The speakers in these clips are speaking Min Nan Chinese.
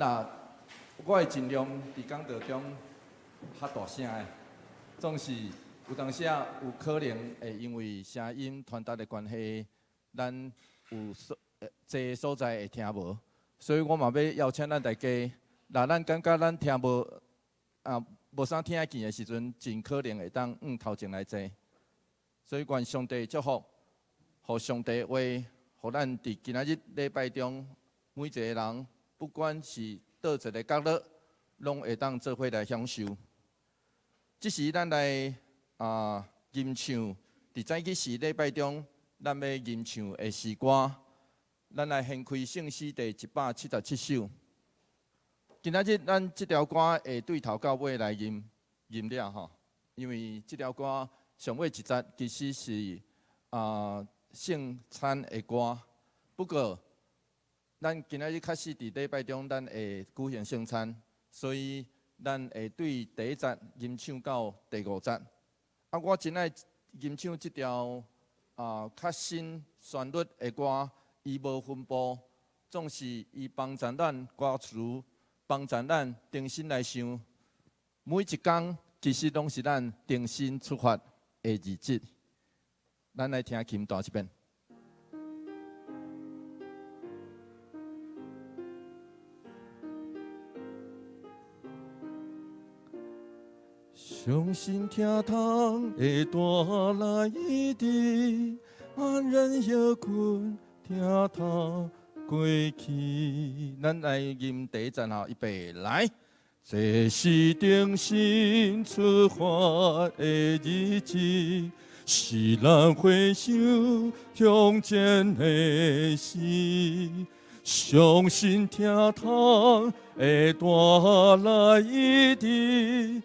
那我會盡量佇講道中較大聲的，總是有當時啊有可能會因為聲音傳達的關係，咱有所濟所在會聽無，所以我嘛欲邀請咱大家，若咱感覺咱聽無啊無啥聽得見的時陣，盡可能會當向頭前來坐。所以願上帝祝福，予上帝話，予咱佇今仔日禮拜中每一個人，不管是佗一个角落，攏會當做伙來享受。這時咱來啊吟唱，佇早起時禮拜中，咱欲吟唱的詩歌，咱來掀開聖詩第177首。今仔日咱這條歌會對頭到尾來吟吟了吼，因為這條歌上尾一節其實是啊聖餐的歌，不過咱今仔日確實佇禮拜中，咱會舉行聖餐，所以咱會對第一節吟唱到第五節。啊，我真愛吟唱這條啊較新旋律的歌，伊無分步，總是伊幫助咱歌詞，幫助咱重新來想。每一工其實攏是咱重新出發的日子。咱來聽琴彈一遍。相信疼痛會帶來醫治，安然歇睏，疼痛過去。咱來吟第一節吼，預備來。這是重新出發的日子，是咱回首向前的時。相信疼痛會帶來醫治，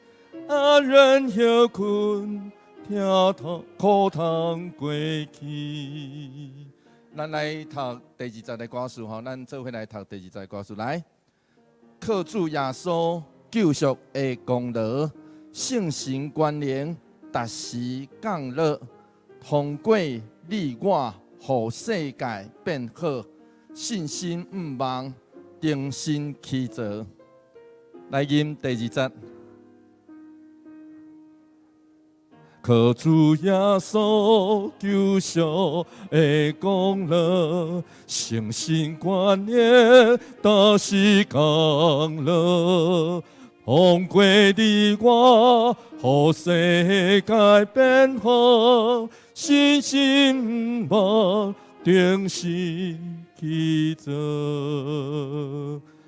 安然歇睏，疼痛苦痛過去。咱來讀第二節的歌詞吼，咱做伙來讀第二節的歌詞來。靠主耶穌救贖的功勞，聖神權能，達時降落，通過你我，予世界變好，信心毋忘，重新起造。來吟第二節。靠主耶穌救贖的功勞，聖神權能，達時降落，通過你我，予世界變好，信心毋忘，重新起造。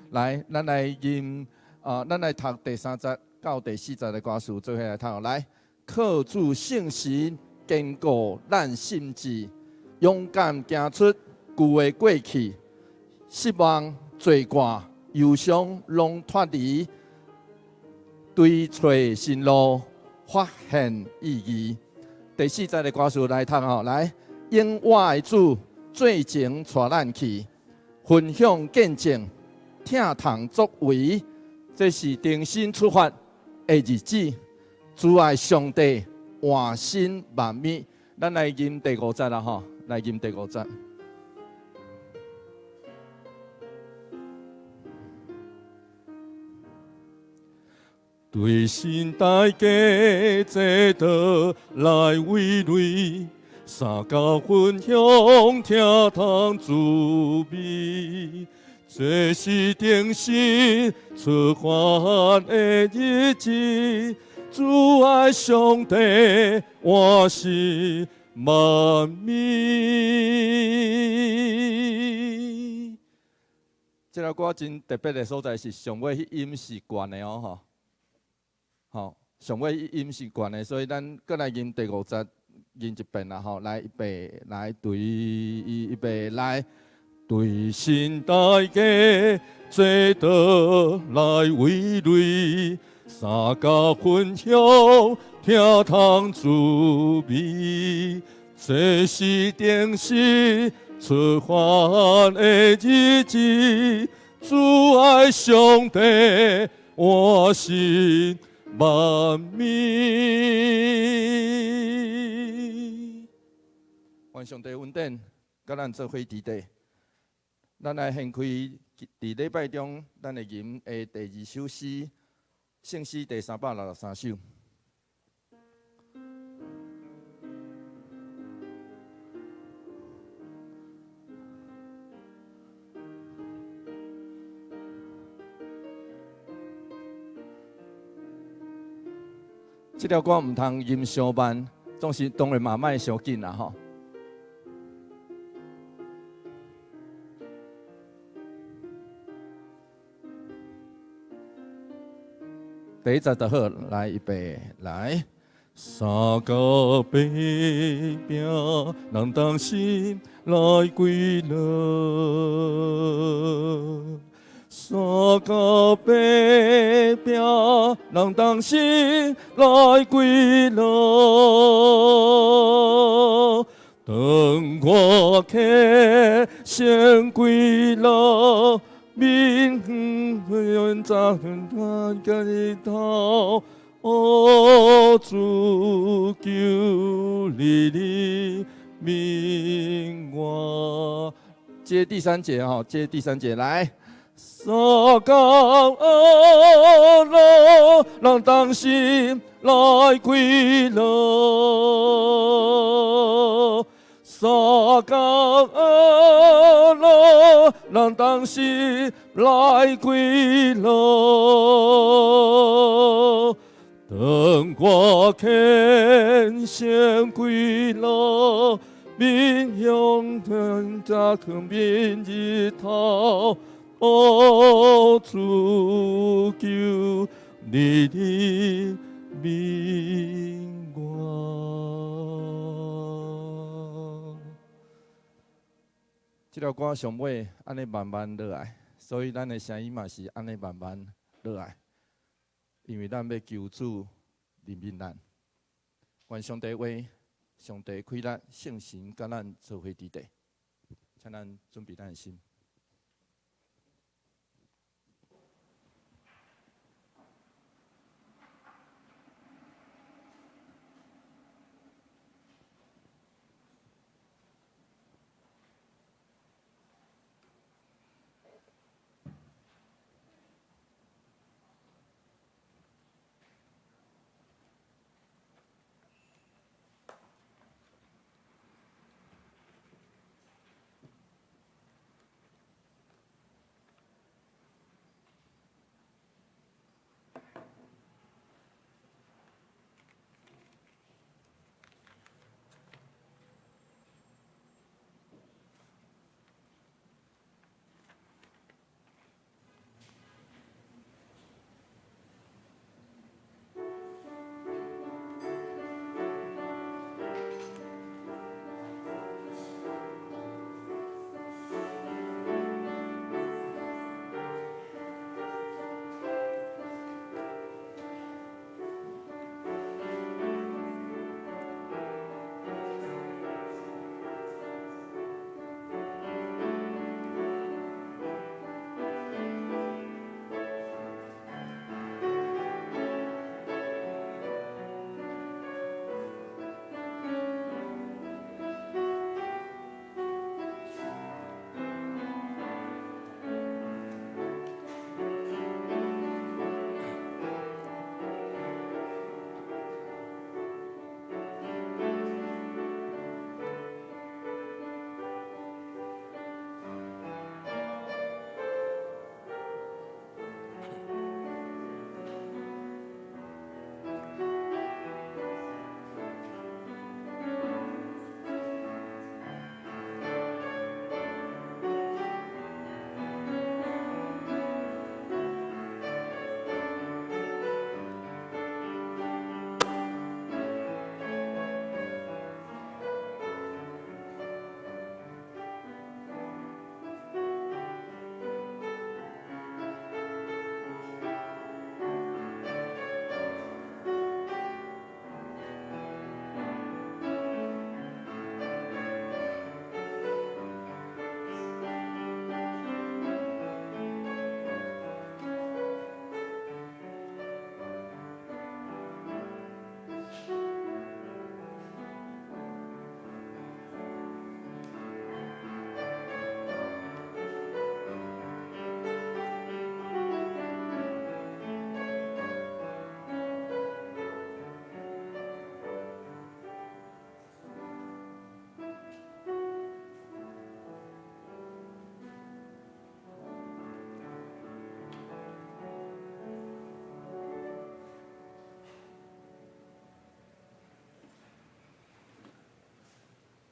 來，咱來吟啊，咱來讀第三節到第四節的歌詞，做伙來讀來。靠主聖神堅固咱心志，勇敢行出舊的過去，失望、罪過、憂傷攏脫離，追揣新路，發現意義。第四節的歌詞來讀吼，來，永活的主做前帶咱去，分享見證，疼痛作為，這是重新出發的日子。主愛上帝換新萬物，咱來吟第五節啦吼，來吟第五節。對神大家做道來為類，相共分享疼痛滋味，這是重新出發的日子。主愛上帝，換新萬物。這首歌真特別的所在是上尾彼音是懸的哦，吼，吼，上尾彼音是懸的，所以咱閣來吟第五節，吟一遍啦，吼，來預備，來對，預備來，對神大家做倒來為類。相共分享疼痛滋味，這是重新出發的日子。主愛上帝，換新萬物。願上帝恩典，佮咱做伙佇底。咱來掀開佇禮拜中，咱會吟的第二首詩，聖詩第363首。這條歌毋通吟傷慢，總是當然嘛莫傷緊啦吼。第一節就好，來預備，來。三更爬拚，人同心來歸樂。三更爬拚，人同心來歸樂。當我虔誠歸樂，面遠在家己頭，哦，主求你憐憫我。接第三節哈，接第三節來。三更樂，人同心來歸樂。三更樂，人同心來歸樂。當我虔誠歸樂，面向天才囥面日頭，哦，主求你憐憫我。這條歌上尾按呢慢慢落來，所以咱的聲音嘛是按呢慢慢落來，因為咱欲求主憐憫咱。願上帝話，上帝開咱聖神，佮咱做伙佇地，請咱準備咱的心。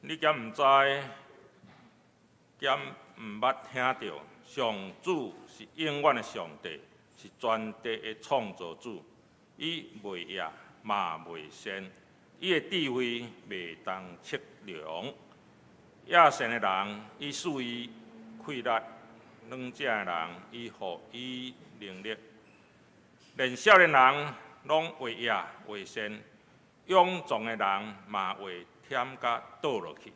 你敢毋知？敢毋捌聽著？上主是永遠的上帝，是全地的創造主。伊袂夜嘛袂睡，伊的智慧袂當測量。野善的人，伊賜伊氣力；軟弱的人，伊予伊能力。連少年人攏會夜會瀉，勇壯的人嘛會忝甲倒落去。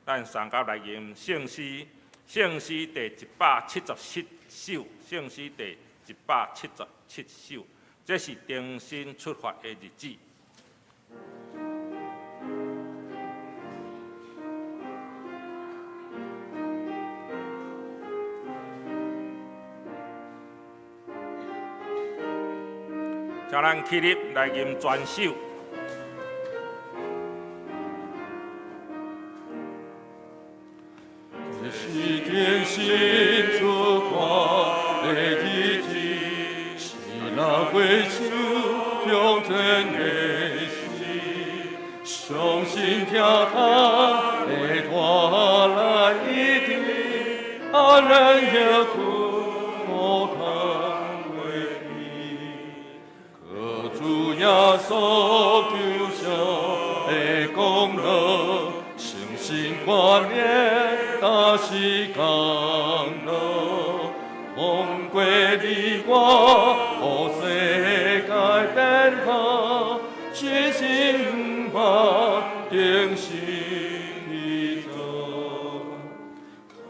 咱三甲來吟聖詩，聖詩第177首，聖詩第177首，這是重新出發的日子。請咱起立來吟全首。這是重新出發的日子，是咱回首向前的時，相信聽他的帶來一定，安然歇睏，無通過去。靠主耶穌救贖的功勞，誠心掛念大時降落，風過你我，予世界變好，信心盼重新去做，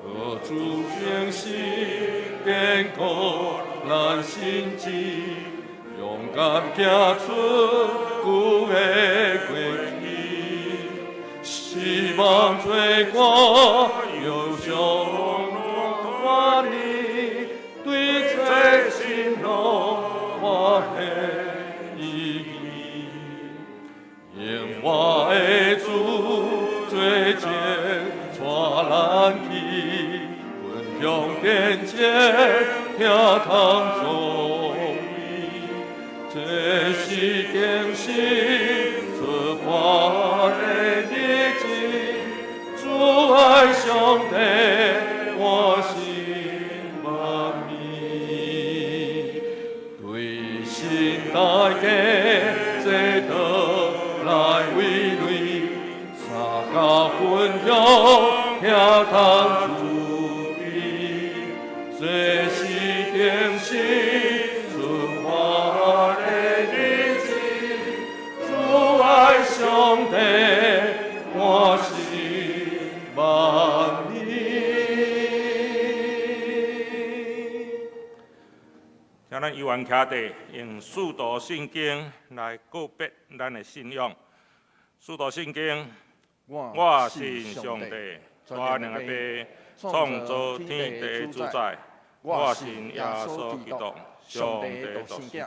靠主重新堅固咱心志，勇敢行出舊的過去，希望做我有上帶你，對這新路發現意義。用我的主做前帶咱去，分享見證，聽通作為，這是重新出發的日子，主愛上帝，我心萬民，對新大家這道來為類，三甲分享聽通慈悲，這是重新出發的日子，主愛上帝，我心萬民。請咱猶原徛佇，用使徒信經來告別咱的信仰。使徒信經，我信上帝，全能的父，創造天地的主宰。我信耶穌基督，上帝獨生子，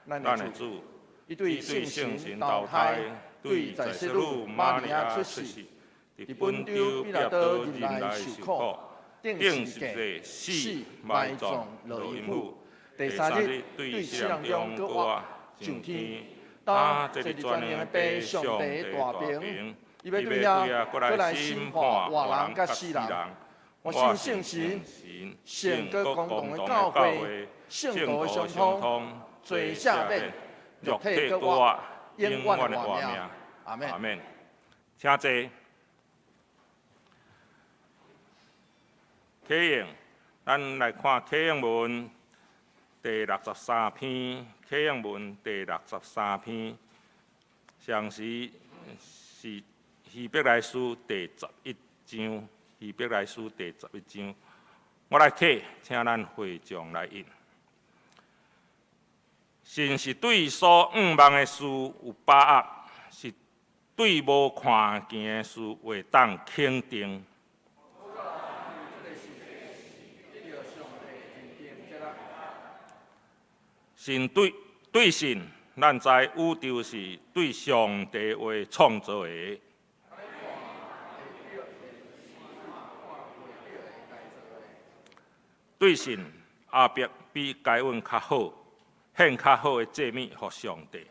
咱的主。伊對聖神投胎，對在聖女瑪利亞出世，佇本丟彼拉多忍耐受苦，釘十字死埋葬落陰府。第三日對死人中閣活，上天，擔坐佇全能的父上帝大爿，伊欲對遐閣來審判活人佮死人。我信聖神，聖閣公同的教會，聖徒的相通，罪赦免，肉體閣活，永遠的活命。阿門。阿門。請坐。啟應，咱來看啟應文第63篇，啟應文第63篇，上時是希伯來書第11章，希伯來書第十一章，我來啟，請咱會眾來應。信是對所向望的事有把握，是對無看見的事會當肯定。信對對信，咱知宇宙是對上帝話創造的。對信，亞伯比該隱較好，獻較好的祭物予上帝。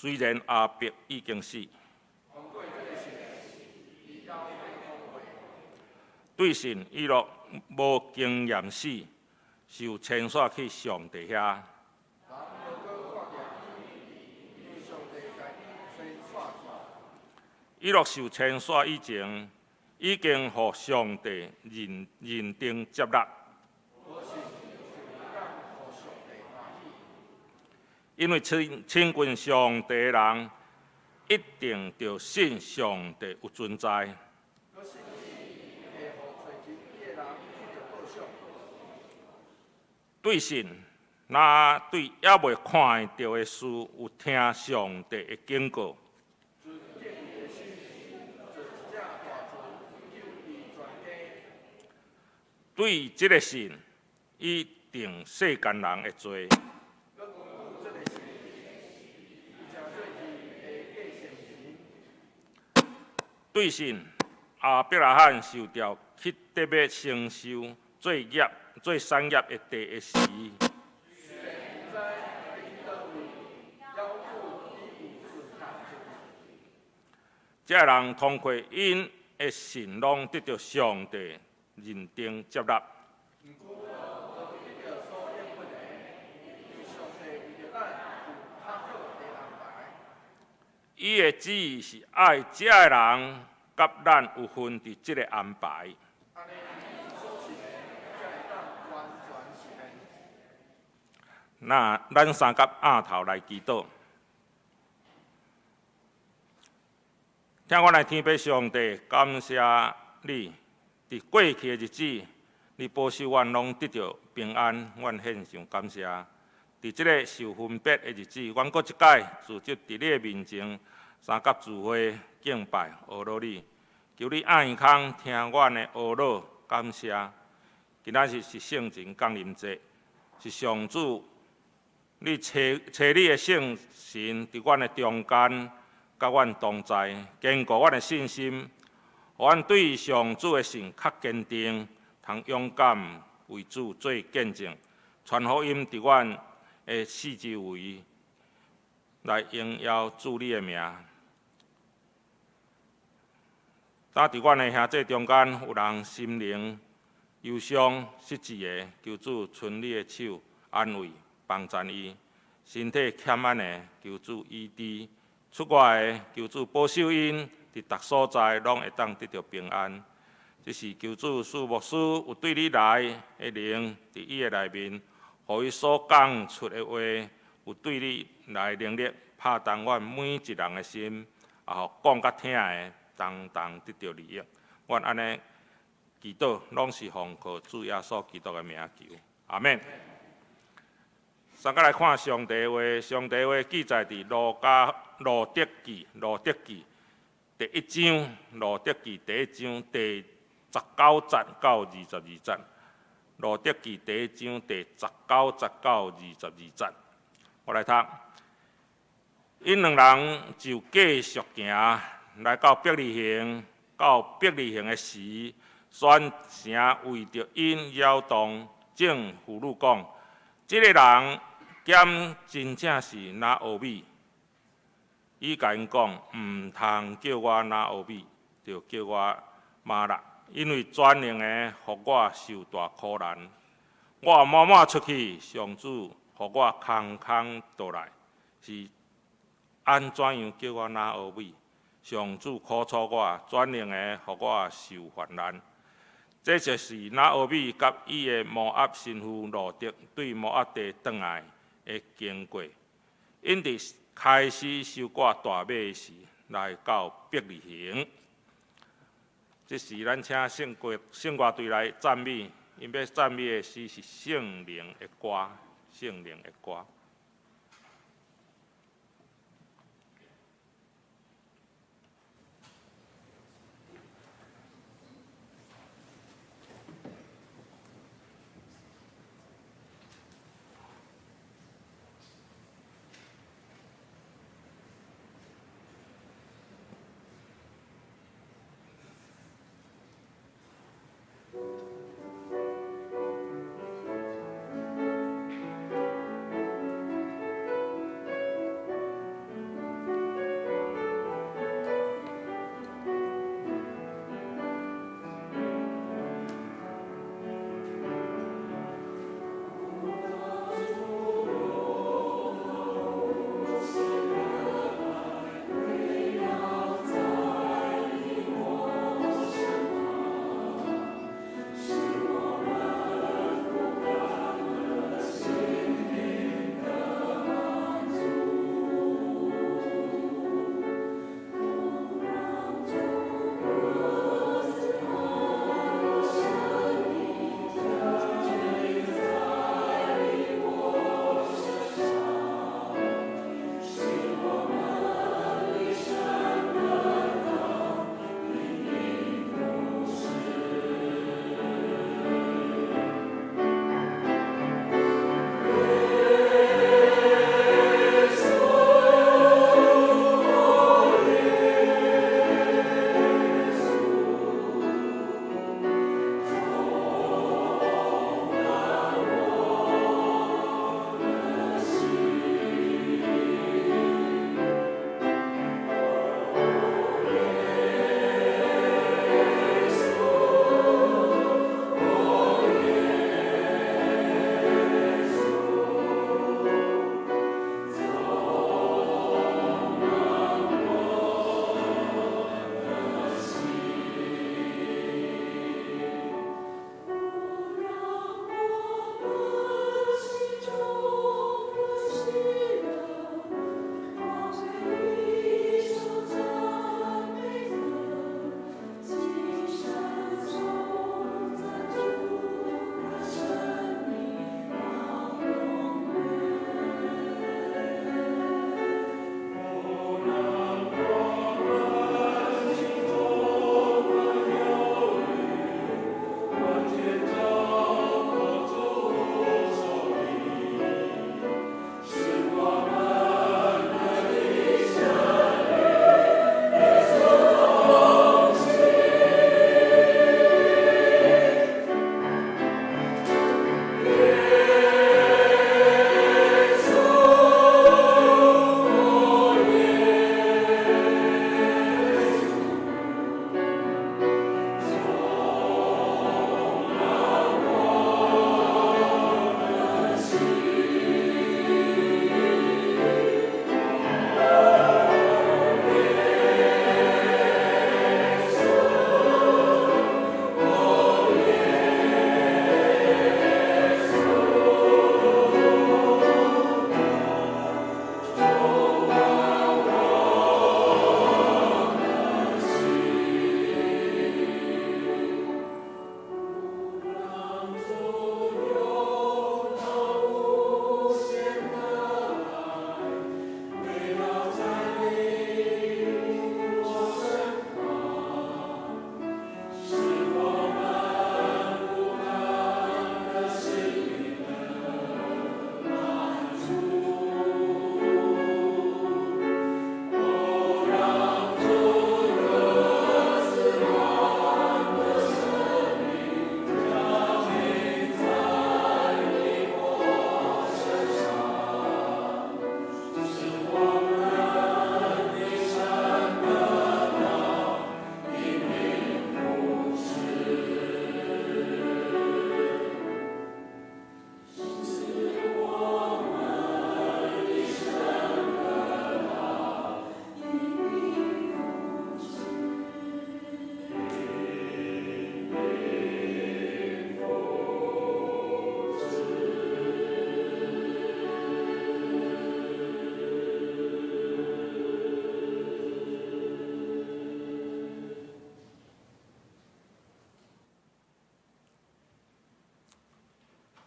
雖然亞伯已經死，對信以諾無經驗死，受遷徙去上帝遐。以諾受遷徙以前，已經予上帝認認定接納。因為親親近上帝的人，一定著信上帝有存在。對信，若對猶未看會著的事有聽上帝的警告。對這个信，伊定世間人的罪。對信，亞伯拉罕受召去得欲承受做業、做產業的地的時，這个人通過𪜶的信，攏得著上帝認定接納。伊的旨意是愛這个人佮咱有份佇這个安排。那咱三佮掩頭來祈禱，疼阮的天父上帝，感謝你，佇過去的日子，你保守阮攏得著平安，阮獻上感謝。佇這个受分別的日子，阮閣一擺聚集佇你的面前，三佮聚會敬拜阿羅你，求你掩耳空聽阮的阿羅感謝。今仔日是聖神降臨節，是上主你差差你的聖神佇阮的中間，佮阮同在，堅固阮的信心，予阮對上主的信較堅定，通勇敢為主做見證，傳福音佇阮的四周圍來榮耀主你的名。當佇阮的兄弟中間有人心靈憂傷、失志的，求主伸你的手安慰、幫贊伊；身體欠安的，求主醫治；出外的，求主保守𪜶，佇逐所在攏會當得著平安。這是求主賜牧師有對你來的靈，佇伊的內面，予伊所講出的話，有對你來能力拍動阮每一人的心，也予講佮聽的，同同得著利益。阮按呢祈禱，攏是奉靠主耶穌基督的名求，阿們。三佮來看上帝話，上帝話記載佇路加路得記，路得記第一章，路得記第一章第十九節到22節。路得記第一章第十九節到22節，我來讀。𪜶兩人就繼續行，來到伯利恆。到伯利恆的時，全城為著𪜶擾動。眾婦女講：這个人敢真正是拿俄米？伊共𪜶講：毋通叫我拿俄米，著叫我瑪辣。因為全能的予我受大苦難，我滿滿出去，上主予我空空倒來，是按怎樣叫我拿俄米？上主苦楚我，全能的予我受患難。這就是拿俄米佮伊的摩押新婦路得對摩押地轉來的經過。𪜶佇開始收割大麥的時，來到伯利恆。這時，咱請聖歌聖歌隊來讚美，𪜶欲讚美的詩是聖靈的歌，聖靈的歌。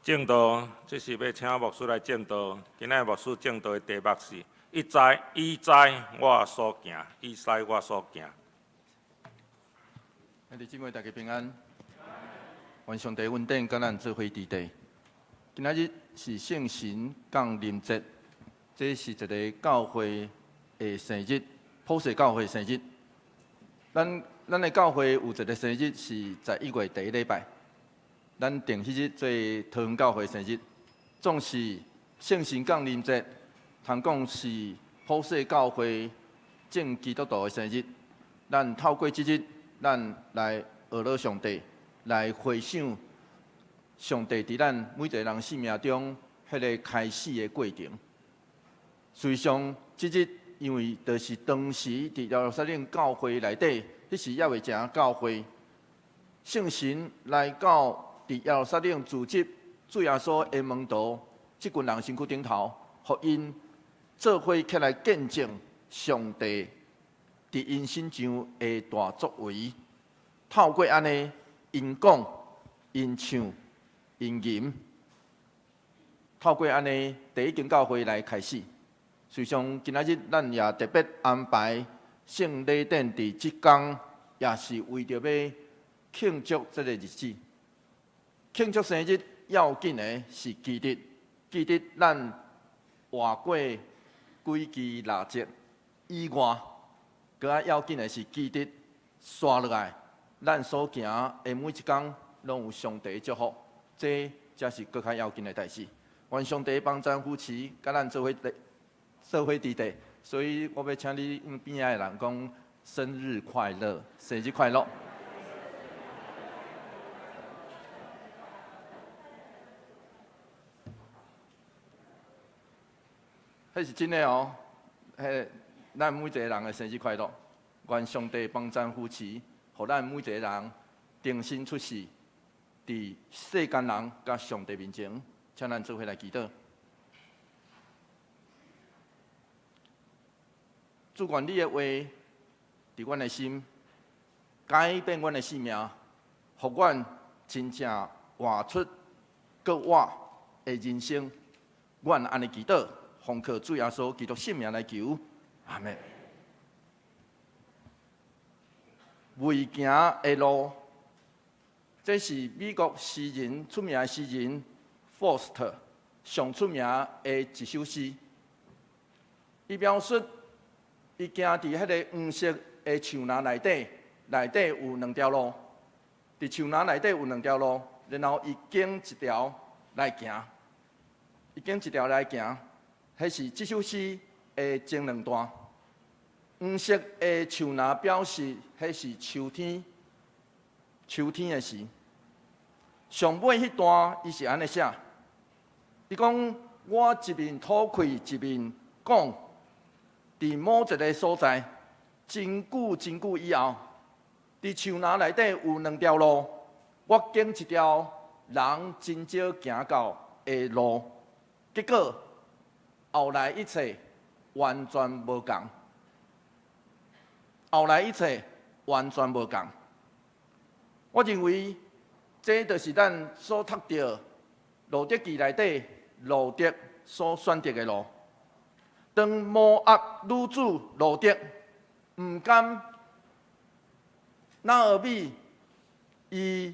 證道，這是欲請牧師來證道。今仔日牧師證道的題目是：伊知伊知我所行，伊知我所行。兄弟姊妹，大家平安。願上帝恩典佮咱做伙佇底。今仔日是聖神降臨節，這是一个教會的生日，普世教會生日。咱的教會有一个生日是11月第一禮拜，咱定彼日做桃園教會生日。總是聖神降臨節，通講是普世教會眾基督徒的生日。咱透過這日，咱來學了上帝，來回想上帝佇咱每一个人生命中彼个開始的過程。事實上，這日因為就是當時佇耶路撒冷教會內底，彼時猶未成教會，聖神來到佇耶路撒冷組織主耶穌的門徒，這群人身軀頂頭，予𪜶做伙起來見證上帝佇𪜶身上的大作為。透過按呢，𪜶講、𪜶唱、𪜶吟，透過按呢，第一間教會來開始。事實上，今仔日咱也特別安排聖禮典佇這工，也是為著欲慶祝這个日子。慶祝生日要緊的是記得，記得咱活過幾支蠟燭以外，閣較要緊的是記得紲落來，咱所行的每一工，攏有上帝祝福，這才是閣較要緊的代誌。願上帝幫贊扶持，佮咱做伙做伙佇底，所以我欲請你邊仔的人講生日快樂，生日快樂。彼是真的哦，彼咱每一個人的生日快樂，願上帝幫贊扶持，予咱每一個人重新出世，佇世間人佮上帝面前，請咱做伙來祈禱。主，願你的話佇阮的心，改變阮的生命，予阮真正活出閣活的人生。阮按呢祈禱，奉靠主耶穌基督聖名來求，阿們。未行的路，這是美國詩人出名的詩人 Faust 上出名的一首詩。伊描述伊行佇彼个黃色的樹林內底，內底有兩條路。佇樹林內底有兩條路，然後伊揀一條來行，伊揀一條來行。彼是這首詩的前兩段。黃色的樹林表示彼是秋天，秋天的時。上尾彼段伊是按呢寫，伊講我一面吐氣，一面講。佇某一个所在，真久真久以後，佇樹林內底有兩條路，我揀一條人真少行到的路，結果後來一切完全無仝。後來一切完全無仝。我認為這就是咱所讀著路得記內底路得所選擇的路。當摩押女子路得毋甘拿俄米伊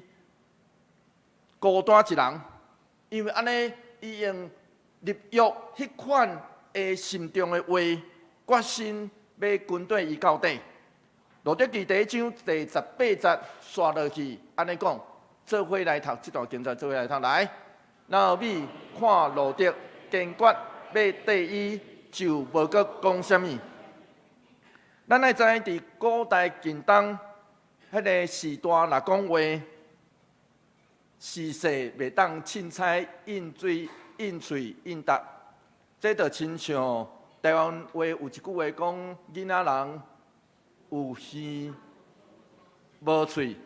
孤單一人，因為按呢，伊用立約彼款的心中的話，決心欲跟綴伊到底。路得記第一章第18節紲落去，按呢講，做伙來讀這段經節，做伙來讀來。拿俄米看路得堅決欲綴伊，就無閣講啥物。咱愛知佇古代近東彼个時代，若講話，時勢袂當凊彩應嘴應喙應答，這就親像台灣話有一句話講：囡仔人有耳無喙，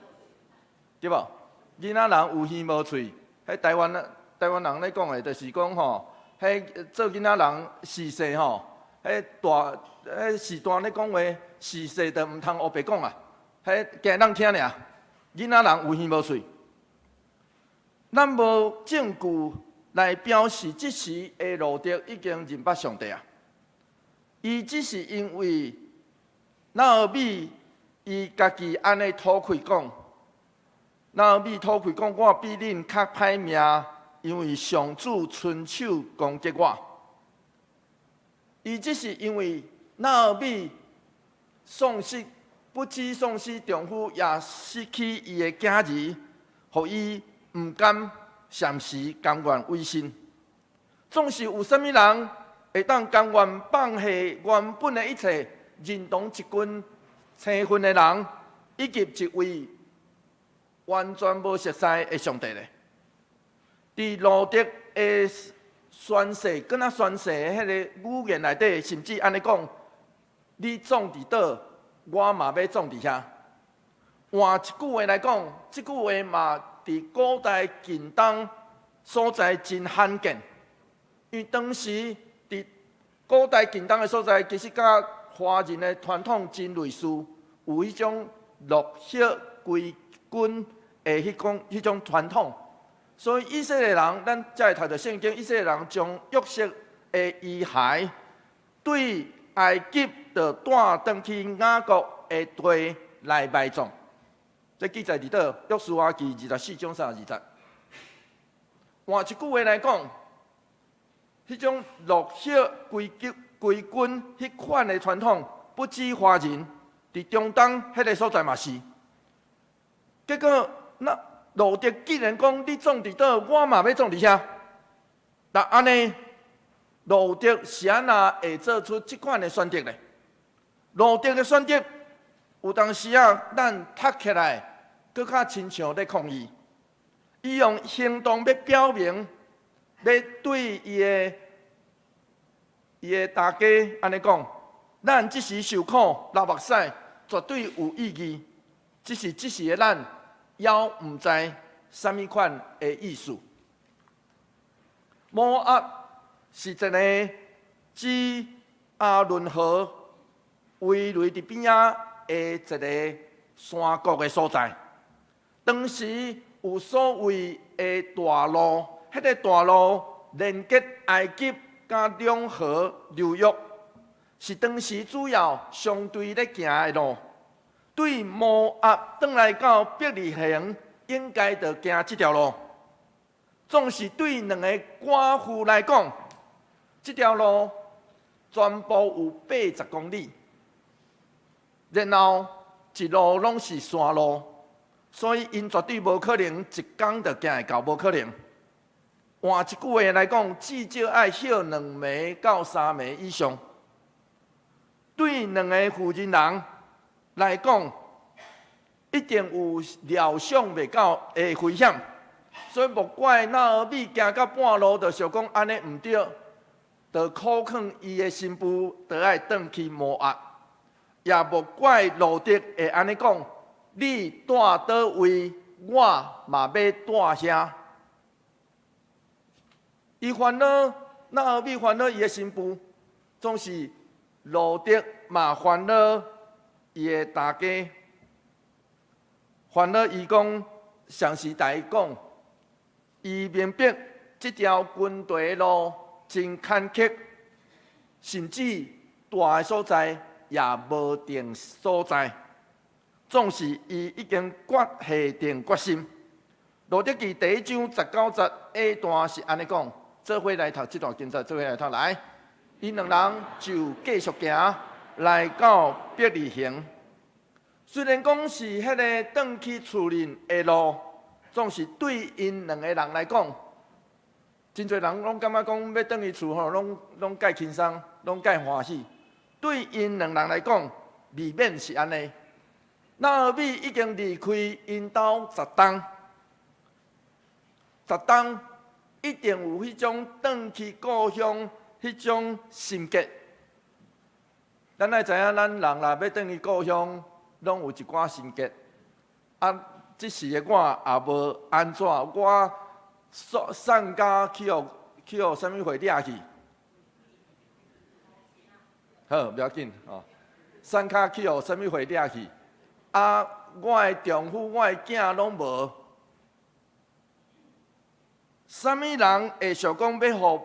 對無？囡仔人有耳無喙，彼台灣人咧講的，就是講吼，彼做囡仔人時勢吼，彼大彼時代咧講話，時勢就毋通烏白講啊，彼驚人聽爾。囡仔人有耳無喙。咱無證據來表示這時的路得已經認捌上帝啊。伊只是因為拿俄米伊家己按呢吐氣講，拿俄米吐氣講，我比恁較歹命，因為上主伸手攻擊我。伊只是因為拿俄米喪失，不止喪失丈夫，也失去伊的囝兒，予伊毋甘暫時甘願委身。總是有啥物人會當甘願放下原本的一切，認同一群生分的人，以及一位完全無熟似的上帝咧？佇路得的宣誓，敢若宣誓的彼个語言內底，甚至按呢講：你創佇佗，我嘛欲創佇遐。換一句話來講，這句話嘛佇古代近東所在真罕見，因為當時佇古代近東的所在，其實佮華人的傳統真類似，有彼種落葉歸根的彼種傳統。所以以色列人，咱才會讀著聖經，以色列人將約瑟的遺骸對埃及就帶轉去雅各的地來埋葬。這記載佇佗？約書亞記24章32節。換一句話來講，彼種落葉歸根歸根彼款的傳統，不止華人，佇中東彼个所在嘛是。結果那路得既然講你創佇佗，我嘛欲創佇遐。那按呢，路得是按怎會做出這款的選擇呢？路得的選擇，有當時啊，咱讀起來，閣較親像咧抗議。伊用行動欲表明，欲對伊的大家按呢講，咱這時受苦流目屎，絕對有意義。只是這時的咱，猶毋知啥物款的意思。摩押是一個佇亞倫河圍圍佇邊仔的一個山谷的所在。當時有所謂的大路，彼個大路連結埃及佮兩河流域，是當時主要商隊咧行的路。對摩押轉來到伯利恆，應該著行這條路。總是對兩个寡婦來講，這條路全部有80公里，然後一路攏是山路，所以𪜶絕對無可能一工就行會到，無可能。換一句話來講，至少愛歇兩暝到三暝以上。對兩个婦人人來講，一定有料想袂到的危險，所以莫怪拿俄米行到半路就想講按呢毋對，就苦勸伊的新婦，就愛轉去摩押。也莫怪路得會按呢講，你蹛佗位，我嘛欲蹛遐。伊煩惱，拿俄米煩惱伊的新婦，總是路得嘛煩惱伊的大家，煩惱伊講，上時共伊講，伊明白這條耕地路真坎坷，甚至蹛的所在也無定所在，總是伊已經決下定決心。路得記第一章19節下段是按呢講，做伙來讀這段經節，做伙來讀來。𪜶兩人就繼續行，來到伯利恆。雖然講是彼个轉去厝裡的路，總是對𪜶兩個人來講，真濟人攏感覺講欲轉去厝吼，攏攏蓋輕鬆，攏蓋歡喜。對𪜶兩人來講，未免是按呢。拿俄米已經離開𪜶兜10冬，10冬一定有彼種轉去故鄉彼種心結。咱愛知影，咱人若欲轉去故鄉，攏有一寡心結。啊，這時的我也無按怎，我喪喪家去予啥物貨掠去？好，無要緊哦。送較去予啥物貨掠去？啊，我的丈夫、我的囝攏無。啥物人會想講欲予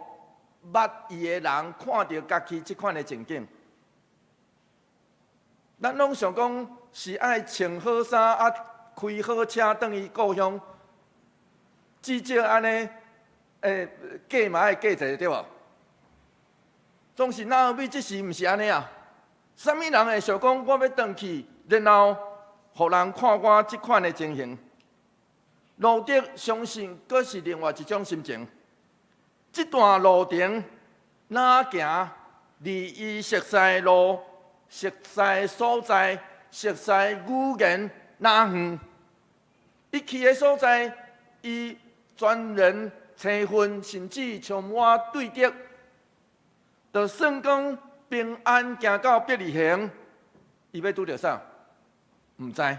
捌伊的人看著家己這款的情景？咱攏想講是愛穿好衫啊，開好車轉去故鄉，至少按呢，過嘛愛過一下對無？總是拿俄米這時毋是按呢啊？啥物人會想講我欲轉去，然後予人看我這款的情形？路得相信，閣是另外一種心情。這段路程，哪行離伊熟似的路、熟似的所在、熟似語言哪遠？伊去的所在，伊全然青訓，甚至充滿對敵。就算講平安行到伯利恆，伊欲拄著啥？毋知。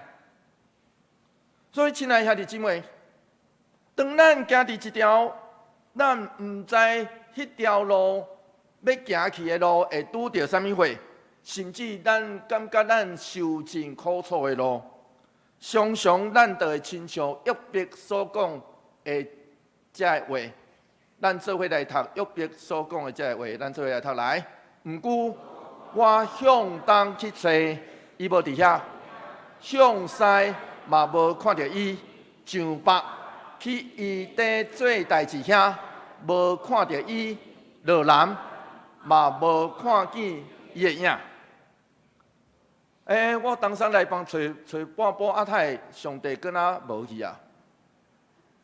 所以，親愛兄弟姊妹，當咱行佇一條咱毋知彼條路欲行去的路會拄著啥物貨，甚至咱感覺咱受盡苦楚的路，常常咱就會親像約伯所講的這个話。咱做伙來讀約伯所講的這个話，咱做伙來讀來。毋過我向東去揣，伊無佇遐；向西嘛無看著伊，上北去伊佇做代誌遐，無看著伊；落南嘛無看見伊的影。欸，我東山來幫揣揣半晡啊，太上帝閣哪無去啊？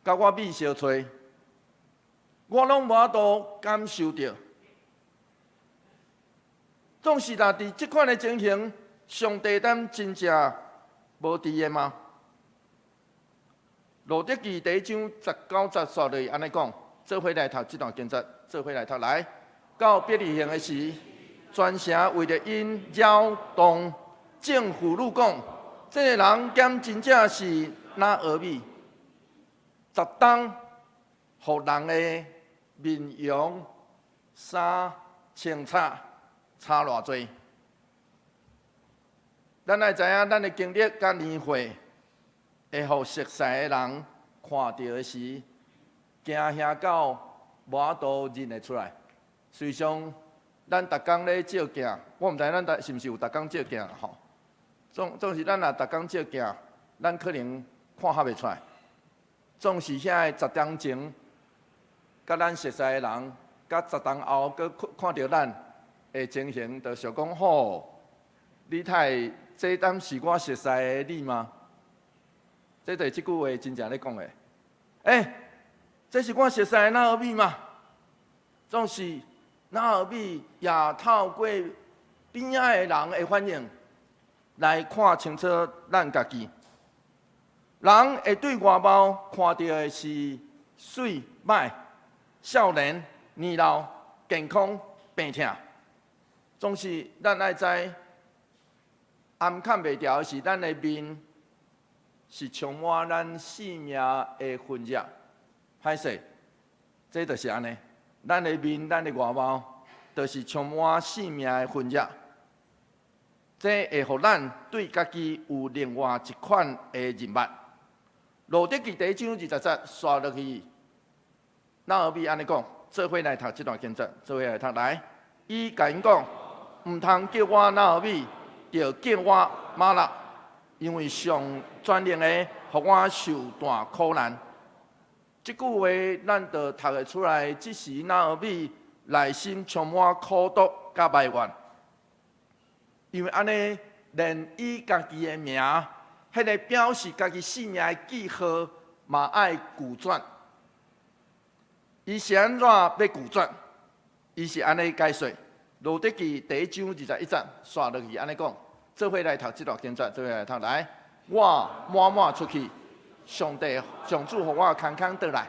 共我米相揣，我攏無法度感受著。總是若佇這款的情形，上帝敢真正無佇的嗎？路得記第一章十九節煞落去按呢講，做伙來讀這段經節，做伙來讀來。到伯利恆的時，全城為著𪜶擾動。眾婦女講：這个人敢真正是拿俄米？十冬，予人的面容衫穿差差偌濟？咱愛知影，咱的經歷佮年歲，會予熟似的人看著的時，驚嚇到無法度認會出來。隨常，咱逐工咧照鏡，我毋知咱逐是毋是有逐工照鏡吼。總是咱若逐工照鏡，咱可能看較袂出來。總是遐个十冬前，佮咱熟似的人，佮十冬後，閣看著咱的情形，就想講吼，你太這敢是我熟似的你嗎？這就是這句話真正咧講的。欸，這是我熟似的拿俄米嗎？總是拿俄米也透過邊仔的人的反應來看清楚咱家己。人會對外貌看著的是媠、歹、少年、年老、健康、病痛。總是咱愛知，掩崁袂牢的是咱的面是充滿咱性命的痕跡。歹勢，這就是按呢。咱的面、咱的外貌，就是充滿性命的痕跡。這會予咱對家己有另外一款的認捌。路得記第一章二十節煞落去，拿俄米按呢講，做伙來讀這段經節，做伙來讀來。伊共𪜶講，毋通叫我拿俄米，著叫我瑪拉，因為上全能的予我受大苦難。這句話咱就讀會出來，這時拿俄米內心充滿苦毒佮埋怨，因為按呢，連伊家己的名，彼个表示家己姓名的記號，嘛愛拒絕。伊是按怎欲拒絕？伊是按呢解說。路得記第一章二十一節，煞落去按呢講，做伙來讀這段經節，做伙來讀來。我滿滿出去，上帝上主予我空空轉來，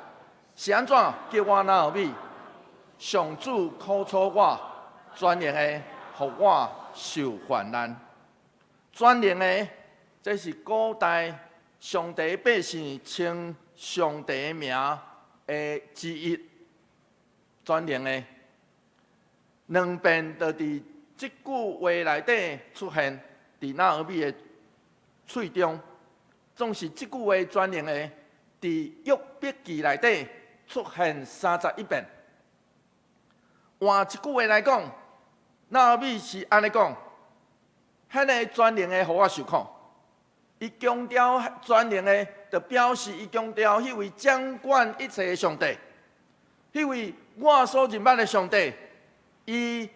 是按怎叫我拿俄米？上主苦楚我，全能的予我受患難。全能的，這是古代上帝百姓稱上帝名的之一。全能的，兩遍就佇這句話內底出現，佇拿俄米的喙中，總是這句話全能的，佇約伯記內底出現31遍。換一句話來講，拿俄米是按呢講，彼个全能的予我受苦。伊強調全能的，就表示伊強調彼位掌管一切的上帝，彼位我所認捌的上帝，伊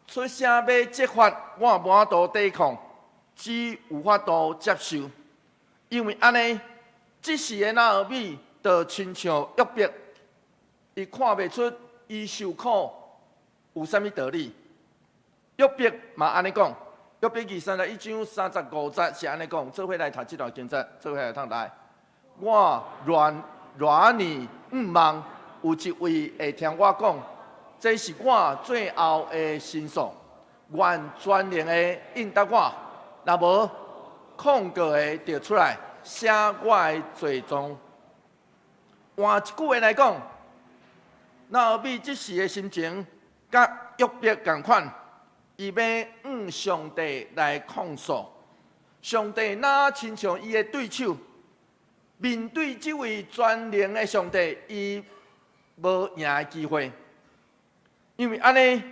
出聲欲責罰，我無法度抵抗，只有法度接受。因為按呢，這時的拿俄米就親像約伯，伊看袂出伊受苦有啥物道理。約伯嘛按呢講，約伯記31章35節是按呢講，做伙來讀這段經節，做伙來讀來。我偌偌年向望，有一位會聽我講，這是我最後的申訴，願全能的應答我，若無控告的就出來寫我的罪狀。換一句話來講，拿俄米這時的心情，佮約伯仝款，伊欲向上帝來控訴。上帝若親像伊的對手，面對這位全能的上帝，伊無贏的機會。因為按呢，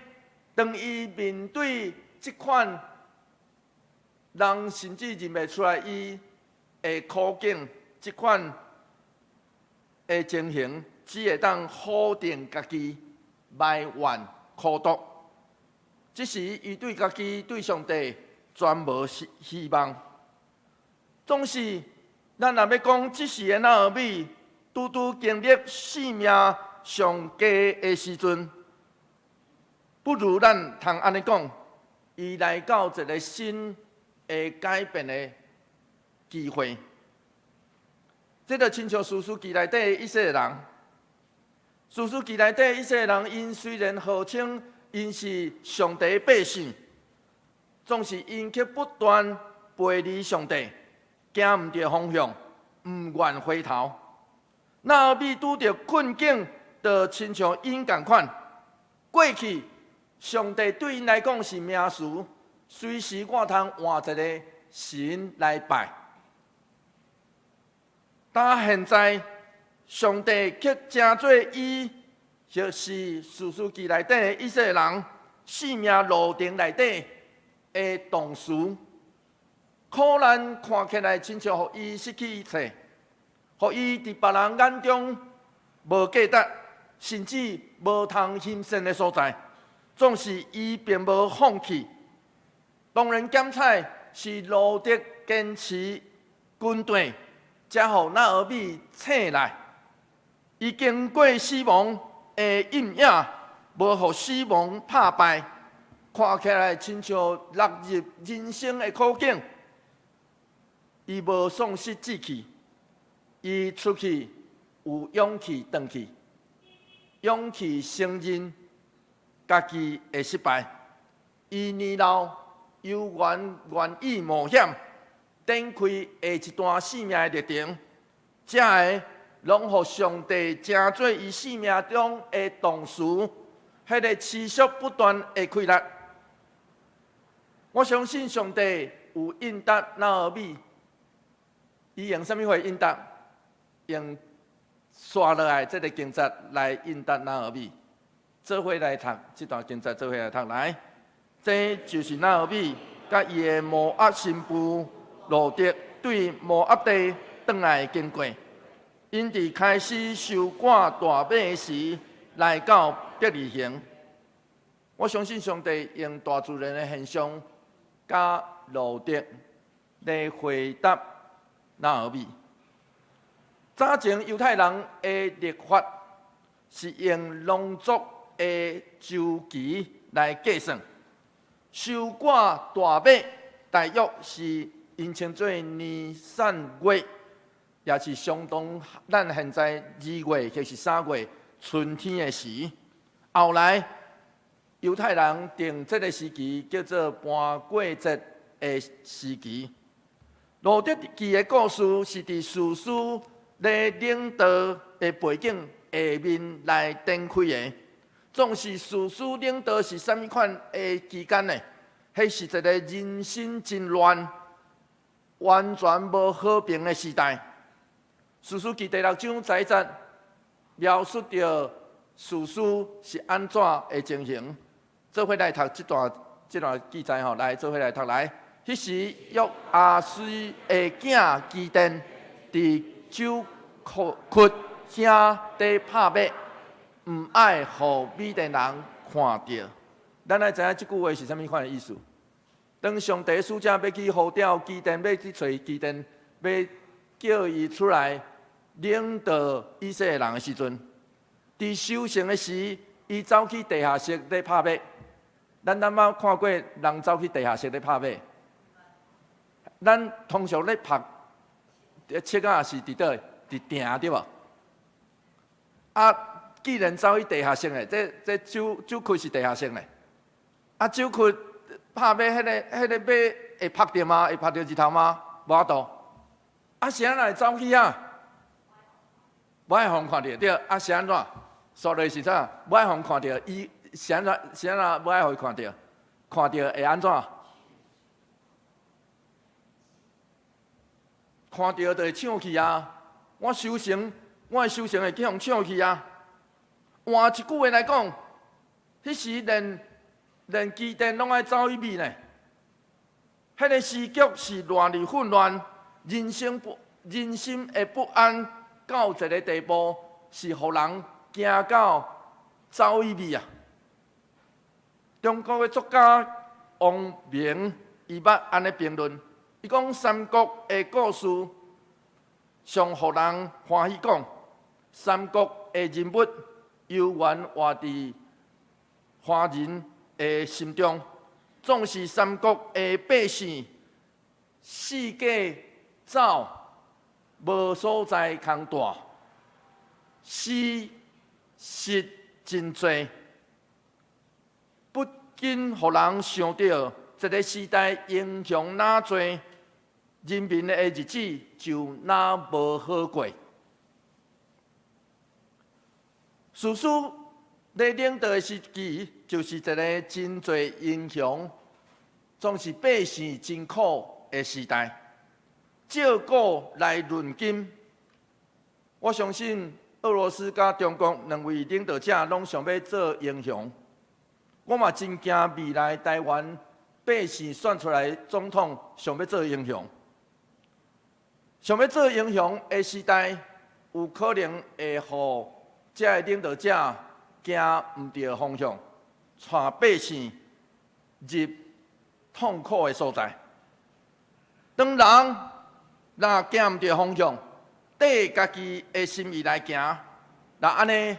當伊面對這款人甚至認袂出來伊的苦境，這款的情形，只會當否定家己，埋怨苦毒。這時，伊對家己、對上帝全無希望。總是，咱若欲講，這時的拿俄米拄拄經歷生命上低的時陣，不如咱通按呢講，伊來到一個新的改變的機會。這就親像士師記內底的以色列人，士師記內底的以色列人，𪜶雖然號稱𪜶是上帝百姓，總是𪜶卻不斷背離上帝，行毋著方向，毋願回頭。拿俄米拄著困境，就親像𪜶仝款。過去，上帝對𪜶來講是名詞，隨時我通換一个神來拜。但現在，上帝卻成做伊，或是士師記內底的以色列人生命路程內底的動詞。苦難看起來親像予伊失去一切，予伊佇別人眼中無價值，甚至無通欣賞的所在，總是伊並無放棄。當然，檢採是路得堅持軍隊，才予拿俄米醒來。伊經過死亡的陰影，無予死亡拍敗，看起來親像落入人生的苦境。伊無喪失志氣，伊出去有勇氣轉去，勇氣承認家己的失敗。伊年老，猶原願意冒險，展開下一段生命的歷程。這个攏予上帝成做伊生命中的動詞，彼个持續不斷的氣力。我相信上帝有應答拿俄米，伊用啥物話應答？用紲落來這个經節來應答拿俄米。做伙來讀這段經節，做伙來讀來。這就是拿俄米佮伊的摩押新婦路得對摩押地轉來的經過。𪜶佇開始收割大麥時，來到伯利恆。我相信上帝用大自然的現象，佮路得來回答拿俄米。早前猶太人的曆法是用農作的週期來計算，收割大麥大約是𪜶稱做尼散月，也是相當咱現在2月或是3月春天的時。後來猶太人定這个時期叫做盤過節的時期。路得記的故事是佇士師咧領導的背景下面來展開的。總是士師領導是啥物款的期間呢？彼是一个人心真亂、完全無和平的時代。士師記第六章十一節，描述著士師是按怎的情形。做伙來讀這段記載吼，來做伙來讀來。彼時約阿施的囝基甸佇酒窟遐咧拍麥，毋愛予米甸人看著。咱愛知影這句話是啥物款的意思。當上帝使者欲去呼召基甸，欲去揣基甸，欲叫伊出來領導以色列人的時陣，佇收成的時，伊走去地下室咧拍麥。咱敢捌看過人走去地下室咧拍麥？咱通常咧拍尺仔是佇佗？佇埕對無？啊，既然走去地下室的，這酒窟是地下室咧。啊，酒窟拍麥，彼個麥會曝著嗎？會曝著日頭嗎？無法度。啊，是按怎會走去啊？無愛予人看著對。啊，是按怎？煞落是啥？無愛予人看著，伊是按怎？是按怎無愛予伊看著？看著會按怎？看著就會搶去啊！我收成，我的收成會去予搶去啊！換一句話來講，彼時連基甸攏愛走去避呢。彼個時局是亂裡混亂，人心的不安到一個地步，是予人驚到走去避啊！中國的作家王明伊捌按呢評論，伊講三國的故事上予人歡喜講，三國的人物猶原活佇華人的心中，總是三國的百姓四界走無所在通蹛，死實真濟，不禁予人想著這个時代英雄若濟，人民的日子就若無好過。士師咧領導的時期，就是一个真濟英雄，總是百姓真苦的時代。照古來論今，我相信俄羅斯佮中國兩位領導者攏想欲做英雄。我嘛真驚未來台灣百姓選出來總統想欲做英雄，想欲做英雄的時代，有可能會予這个領導者行毋對方向，帶百姓入痛苦的所在。當人若行毋對方向，綴家己的心意來行，若按呢，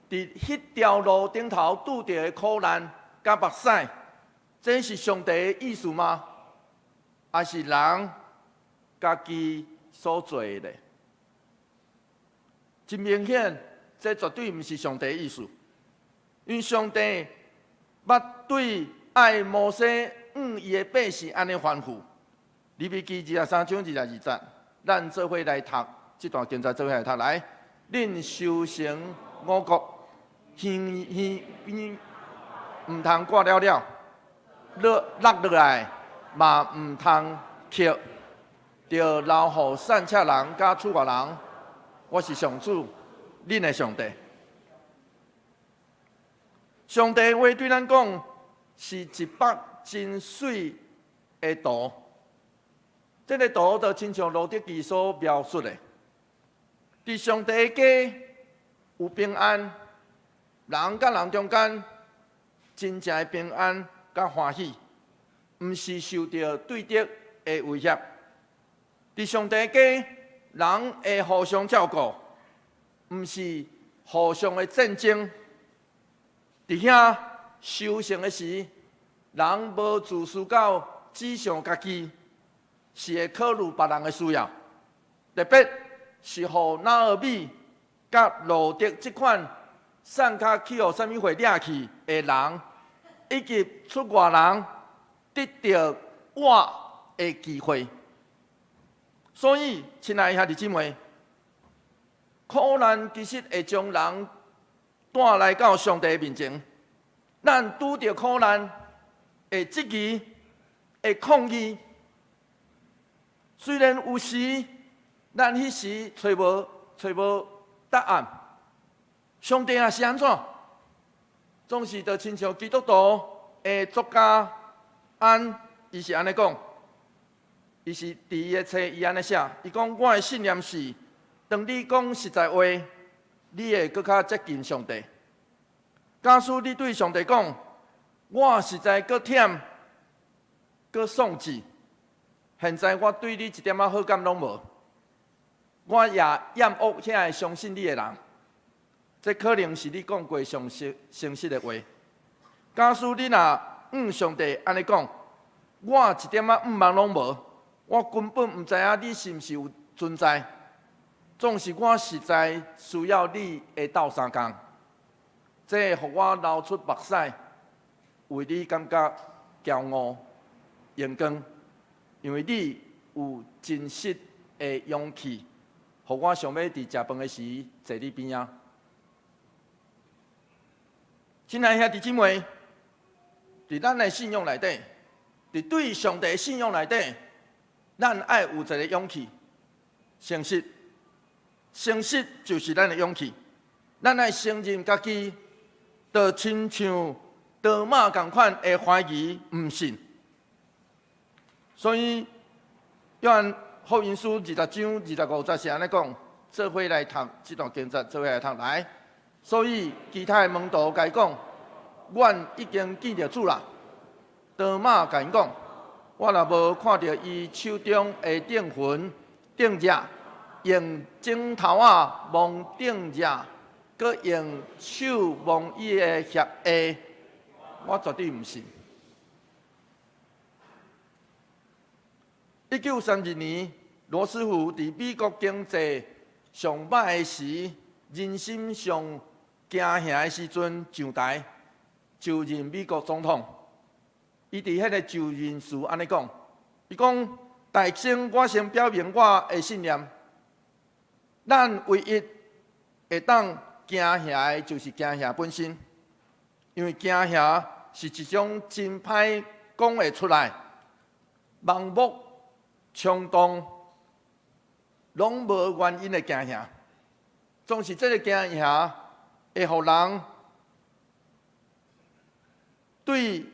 佇彼條路頂頭拄著的苦難佮目屎，這是上帝的意思嗎？抑是人家己所做的？真明顯，這絕對毋是上帝的意思。因為上帝捌對愛摩西向伊的百姓按呢吩咐，利未記23章22節，咱做伙來讀這段經節，做伙來讀來。恁收成五穀，園園邊毋通割了了，落落來嘛毋通拾，著留予散赤人佮厝外人。我是上主，恁的上帝。上帝話對咱講，是一幅真媠的圖。這个圖就親像路得記所描述的，佇上帝的家有平安，人佮人中間真正的平安佮歡喜，毋是受著對敵的威脅。佇上帝的家，人會互相照顧，毋是互相的戰爭。佇遐收成的時，人無自私到只想家己，是會考慮別人的需要，特別是予拿俄米佮路得這款散跤去予啥物貨掠去的人，以及出外人得著活的機會。所以，親愛的兄弟姊妹，苦難其實會將人帶來到上帝面前。咱拄著苦難，會質疑，會抗議。雖然有時咱彼時揣無答案，上帝啊是按怎？總是就親像基督徒的作家安，伊是按呢講，伊是佇伊的冊伊按呢寫，伊講我的信念是，當你講實在話，你會閣較接近上帝。假使你對上帝講，我實在閣忝，閣喪志，現在我對你一點仔好感攏無，我也厭惡遐个相信你的人。這可能是你講過上誠誠實的話。假使你若向上帝按呢講，我一點仔向望攏無，我根本毋知影你是毋是有存在。總是我實在需要你的鬥相共，這會予我流出目屎，為你感覺驕傲、榮光，因為你有真實的勇氣，予我想欲佇食飯的時坐你邊仔。親愛兄弟姊妹，佇咱的信仰內底，佇對上帝的信仰內底，咱愛有一个勇氣，誠實，誠實就是咱的勇氣。咱愛承認家己，就親像多馬仝款會懷疑、毋信。所以，約翰福音書20章25節是按呢講，做伙來讀這段經節，做伙來讀來。所以，其他的門徒共伊講，阮已經見著主啦。多馬共𪜶講，我若無看著伊手中的釘痕、釘跡，用指頭仔摸釘跡，閣用手摸伊的脅下，我絕對毋信。1932年，羅斯福佇美國經濟上歹的時，人心上驚嚇的時陣上台就任美國總統。伊佇彼个就任時按呢講，伊講：大先我先表明我的信念，咱唯一會當驚嚇的，就是驚嚇本身，因為驚嚇是一種真歹講會出來，盲目衝動，攏無原因的驚嚇，總是這个驚嚇會予人對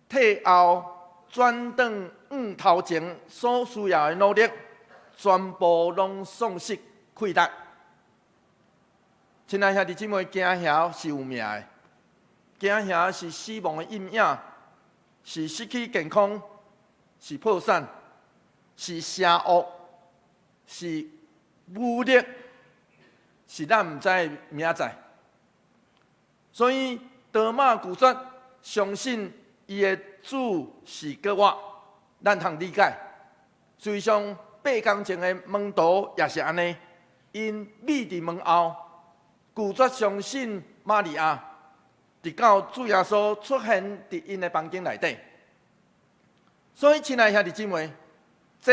退後轉轉往頭前所需要的努力，全部攏喪失氣力。親愛兄弟姊妹，驚嚇是有命的，驚嚇是死亡的陰影，是失去健康，是破產，是邪惡，是武力，是咱毋知的明仔載。所以，多馬拒絕相信伊的主是閣活，咱通理解。事實上，8工前的門徒也是按呢，𪜶覕佇門後，拒絕相信瑪利亞，直到主耶穌出現佇𪜶的房間內底。所以，親愛兄弟姊妹，這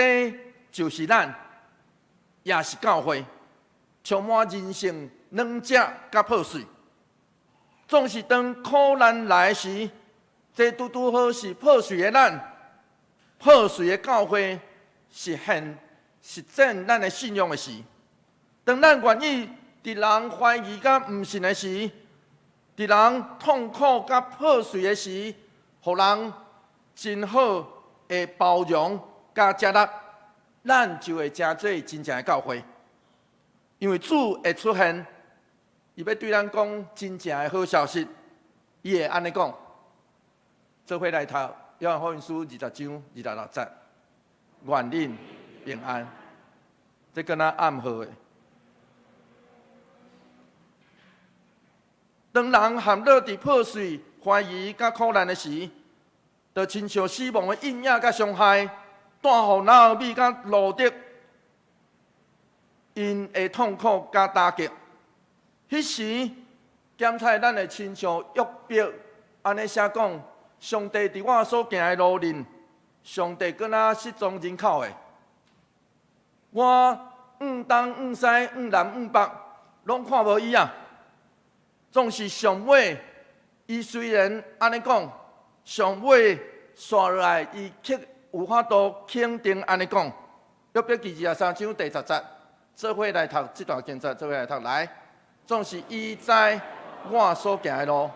就是咱，也是教會，充滿人性軟弱佮破碎。總是當苦難來時，這拄拄好是破碎的咱，破碎的教會是現實踐咱的信仰的時。當咱願意佇人懷疑佮毋信的時，佇人痛苦佮破碎的時，予人真好的包容佮接納，咱就會成做真正的教會。因為主會出現，伊欲對咱講真正的好消息，伊會按呢講。做伙來讀約翰福音書20章26節，願恁平安。這敢若暗號的。當人陷落佇破碎、懷疑佮苦難的時，就親像死亡的陰影佮傷害，帶予拿俄米佮路得𪜶的痛苦佮打擊。彼時，檢採咱會親像約伯按呢寫講：上帝佇我所行的路裡，上帝敢若失蹤人口的。我往東往西往南往北，攏看無伊啊！總是上尾，伊雖然按呢講，上尾紲落來，伊卻有法度肯定按呢講。約伯記23章第10節，做伙來讀這段經節，做伙來讀來。總是伊知我所行的路，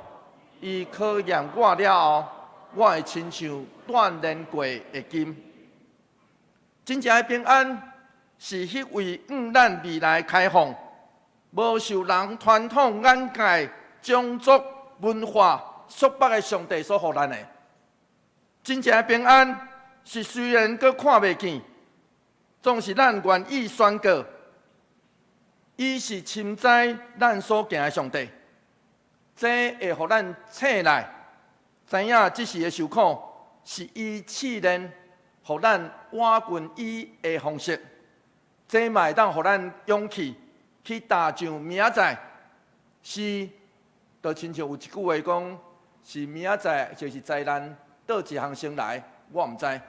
伊考驗我了後，我會親像鍛煉過的金。真正的平安是彼位向咱未來開放，無受人傳統眼界、種族、文化束縛的上帝所予咱的。真正的平安是雖然閣看袂見，總是咱願意宣告，伊是深知咱所行的上帝。這會予咱醒來，知影這時的受苦是伊試煉，予咱倚近伊的方式。這嘛會當予咱勇氣去踏上明仔載。是，就親像有一句話講，是明仔載就是災難，佗一項先來，我毋知。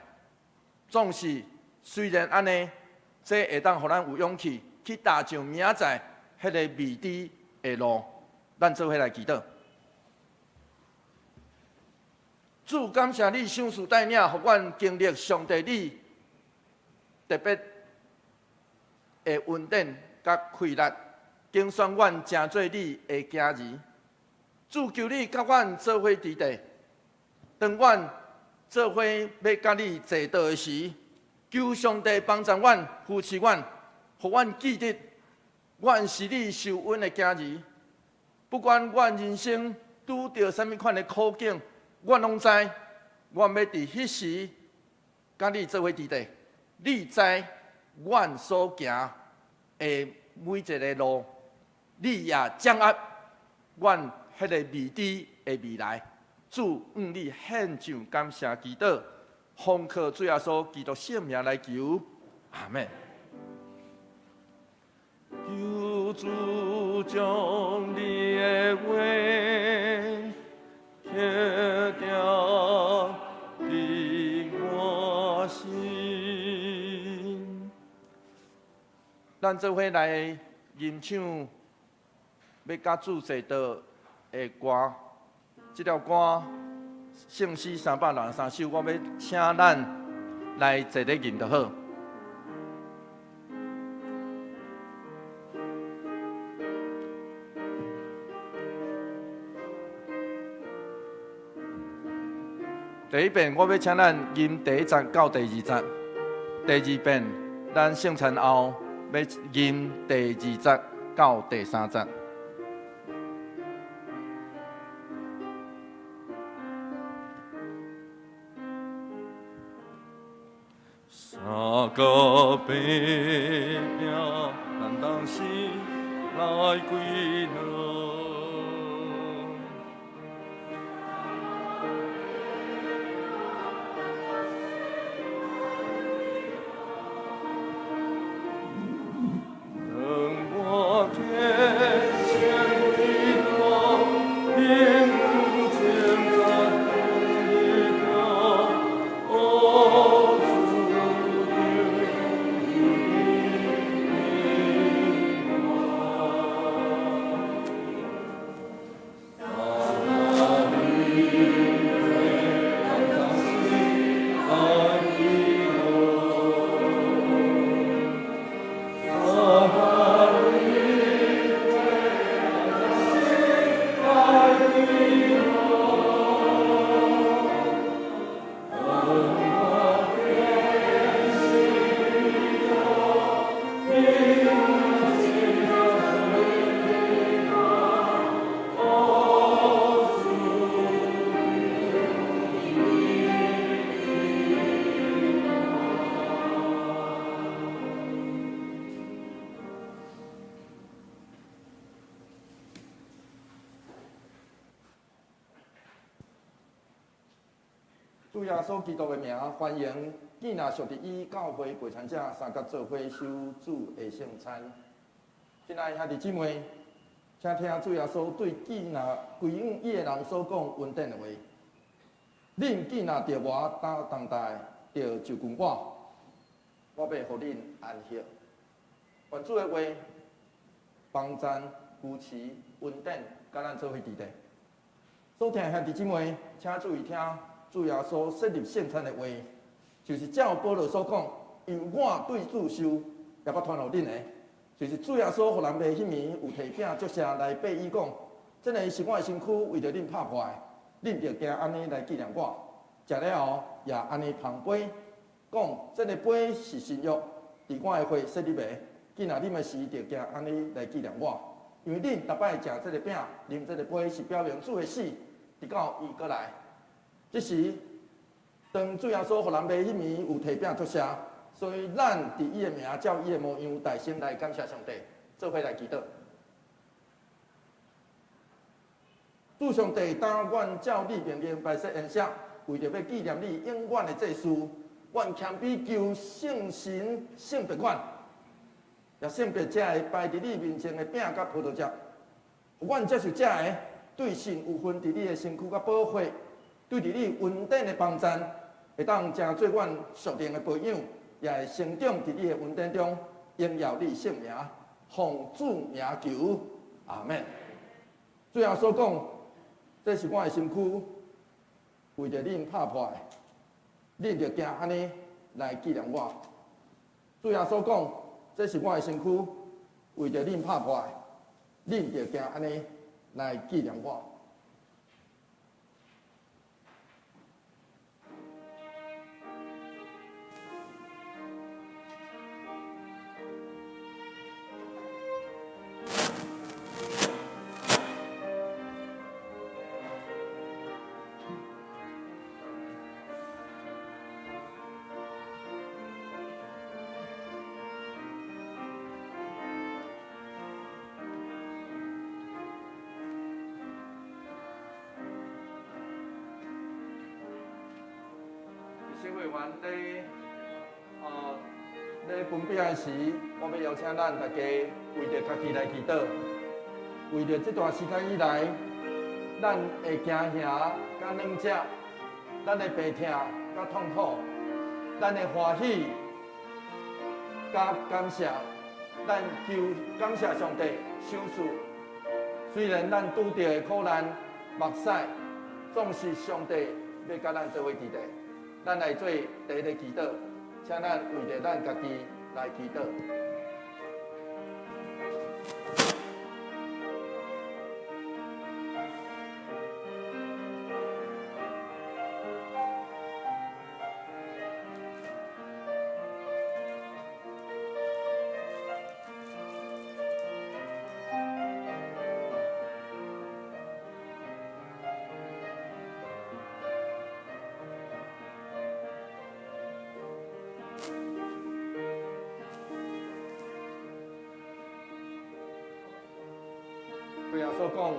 總是雖然按呢，這會當予咱有勇氣去踏上明仔載彼个未知的路。咱做伙來祈禱。主，感謝你賞賜帶領，予阮經歷上帝你特別的恩典佮氣力，揀選阮成做你的囝兒。主，求你佮阮做伙佇地，當阮做伙欲佮你坐桌的時，求上帝幫助阮、扶持阮，予阮記得，阮是你受恩的囝兒。不管阮人生拄著啥物款的苦境，阮攏知，阮欲佇彼時佮你做伙佇地。你知阮所行的每一个路，你也掌握阮彼个未知的未來。主，向你獻上感謝祈禱，奉靠主耶穌基督聖名來求，阿們。求主將你的話刻定佇我心。咱做伙來吟唱，欲佮主坐桌的歌。這條歌聖詩363首，我欲請咱來坐咧吟就好。第一遍，我欲請咱吟第一節到第二節；第二遍，咱聖餐後欲吟第二節到第三節。三個白餅，咱當時來歸納。主耶穌基督的名，歡迎囝若屬佇伊教會陪餐者三角做伙守主的聖餐。親愛兄弟姊妹，請聽主耶穌對囝若歸向伊的人所講恩典的話。恁囝若著我擔待，著就近我，我欲予恁安息。願主的話幫贊、扶持、恩典，佮咱做伙佇地。所聽的兄弟姊妹，請注意聽主耶穌設立聖餐的話，就是照保羅所講，由我對主受，也閣傳予恁的。就是主耶穌予人爸彼暝有提餅祝謝來擘伊講：這个是我的身軀，為著恁拍破的，恁著行按呢來紀念我。食了後也按呢捧杯，講：這个杯是新約，佇我的血洗禮的。囝若啉的時，著行按呢來紀念我。因為恁逐擺食這个餅、啉這个杯，是表明主的死，直到伊閣來。這時，當主耶穌予人爸彼暝有提餅祝謝，所以咱佇伊的名，照伊的模樣，大聲來感謝上帝，做伙來祈禱。主上帝，當阮照你命令擺設筵席，為著欲紀念你永遠的祭司，阮謙卑求聖神聖別阮，也聖別這个擺佇你面前的餅佮葡萄汁，予阮接受這个對神有份佇你的身軀佮寶血，對佇你恩典的幫贊，會當成做阮屬靈的保養，也會成長佇你的恩典中，榮耀你聖名，奉主名求，阿們。主耶穌講，這是我的身軀，為著恁拍破的，恁著行按呢來紀念我。主耶穌講，這是我的身軀，為著恁拍破的，恁著行按呢來紀念我。新會員咧，咧分餅的時，我欲邀請咱大家為著家己來祈禱，為著這段時間以來，咱的驚嚇佮軟弱，咱的病痛佮痛苦，咱的歡喜佮感謝，咱求感謝上帝賞賜。雖然咱拄著的苦難、目屎，總是上帝欲佮咱做伙佇咧。咱來做第一个祈禱，請咱為著咱家己來祈禱。主耶穌講：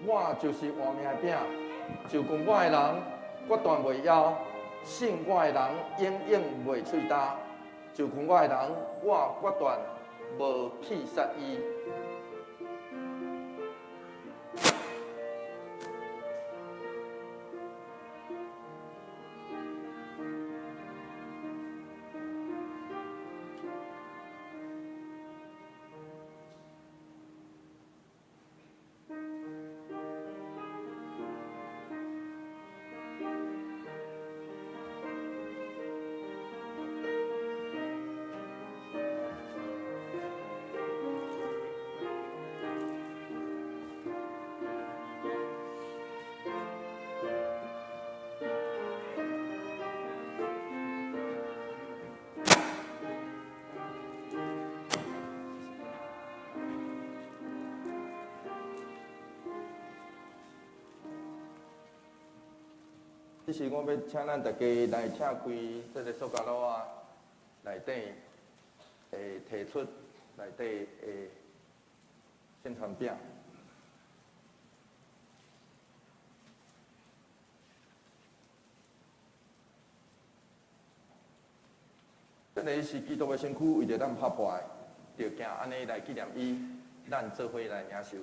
我就是活命的餅，就近我的人，決斷袂枵；信我的人，永遠袂喙焦。就近我的人，我決斷無棄殺伊。這時我欲請咱大家來拆開這个塑膠袋仔內底會提出內底的宣傳餅。這个是基督的身軀，為著咱拍破的，著行按呢來紀念伊，咱做伙來領受。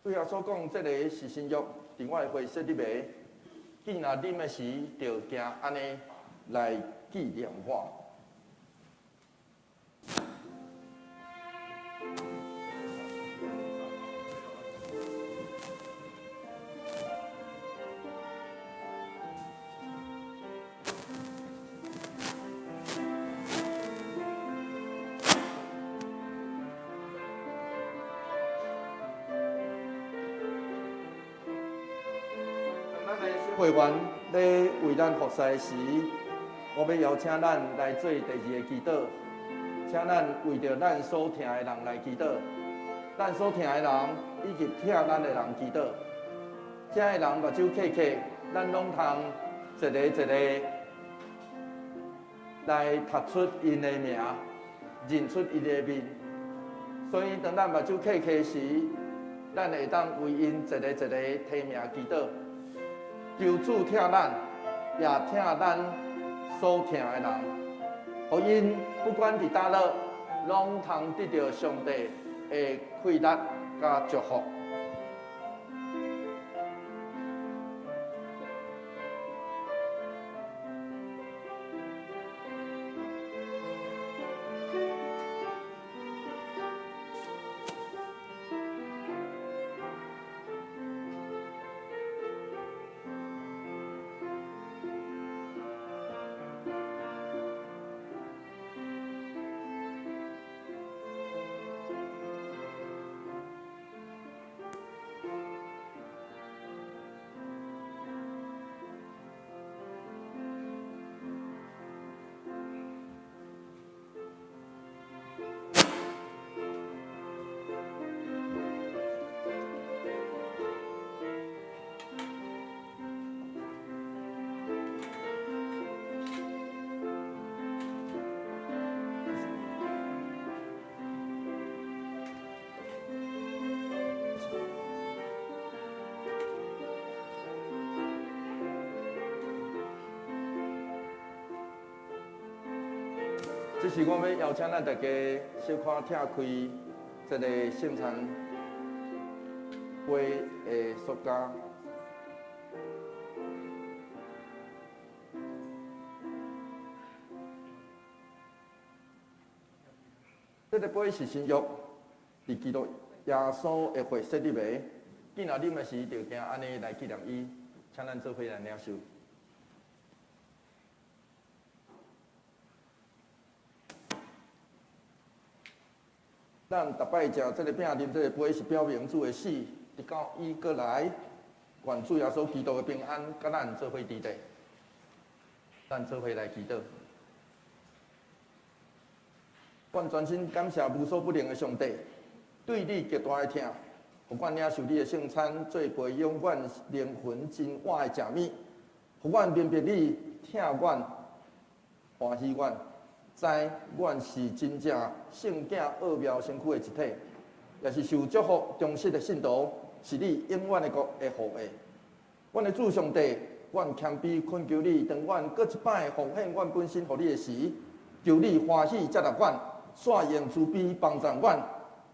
主耶穌講，這个是新約，佇我的血洗禮的，囝若啉的時，著行按呢來紀念我。會員咧為咱服侍時，我欲邀請咱來做第二个祈禱，請咱為著咱所疼的人來祈禱，咱所疼的人以及疼咱的人祈禱。遮的人目睭瞌瞌，咱攏通一个一个來讀出𪜶的名，認出𪜶的面。所以當咱目睭瞌瞌時，咱會當為𪜶一个一個提名祈禱，求主疼咱，也疼咱所疼的人，予𪜶不管佇佗落，攏通得著上帝的氣力佮祝福。這時我欲邀請咱大家小可拆開這个聖餐杯的塑膠。這个杯是新約，佇基督耶穌的血設立的。見若啉的時，就行按呢來紀念伊，請咱做伙來領受。咱逐擺食這个餅、啉這个杯，是表明主的死，直到伊閣來，願主耶穌基督的平安，佮咱做伙佇咧。咱做伙來祈禱。阮專心感謝無所不能的上帝，對你極大的疼，予阮領受你的聖餐，做培養阮靈魂真活的食物，予阮明白你疼阮、歡喜阮，知阮是真正聖潔奧妙身軀的一體，也是受祝福忠實的信徒，是你永遠的國的後裔。阮的主上帝，阮謙卑懇求你，當阮閣一擺奉獻阮本身予你的時，求你歡喜接納阮，煞用慈悲幫助阮，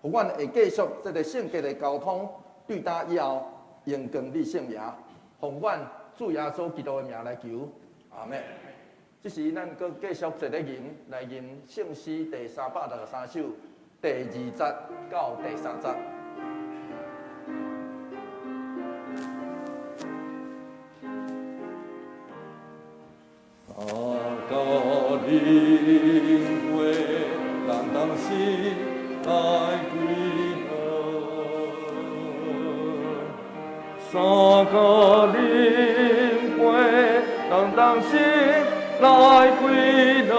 予阮會繼續這个聖潔的交通，對今以後榮光你聖名，奉阮主耶穌基督的名來求，阿們。這時，咱閣繼續坐咧吟來吟聖詩第363首第二節到第三節。三角啉杯，人當時來歸來。三角啉杯，人當時來歸來。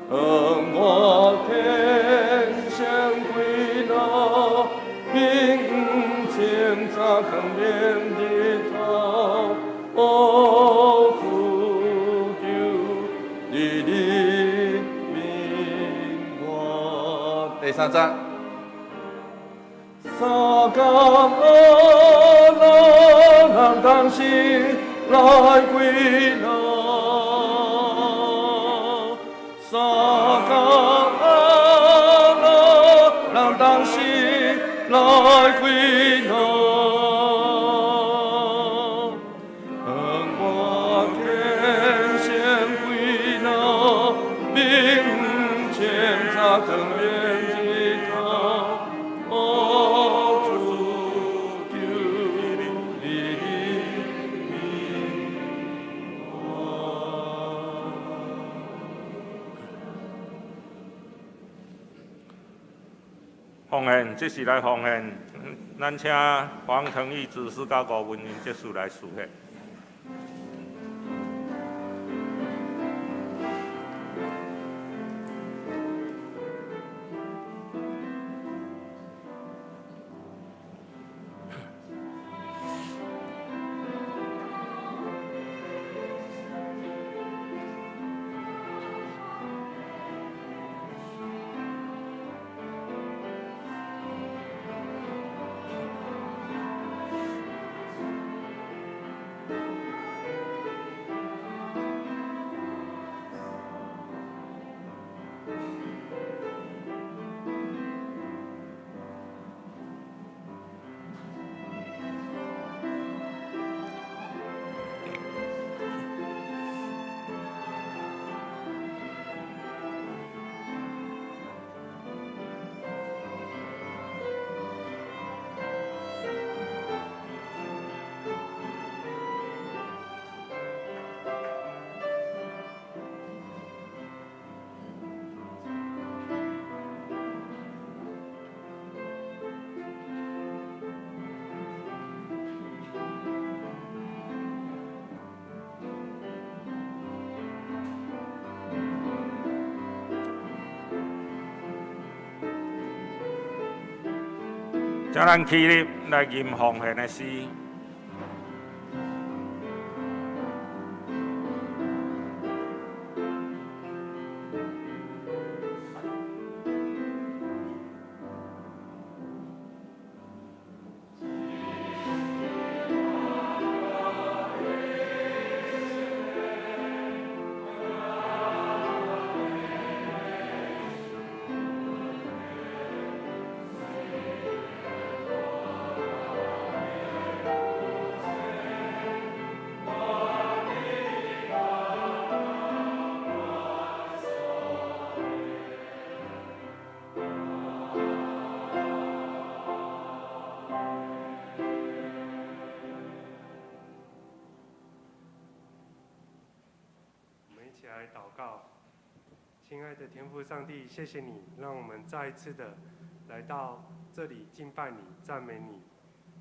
當我天上歸來，明清早看明日頭。哦，主求你憐憫我。第三節。三更阿羅人當時來歸來。三更阿羅人當時來歸來。當我天上歸來，明清早燈明日頭。哦，主求你憐憫我。奉獻，這是來奉獻咱請黃騰義執事佮吳文英執事來書寫。請咱起立來吟奉獻的詩。我們一起來禱告，親愛的天父上帝，謝謝你讓我們再一次的來到這裡敬拜你、讚美你。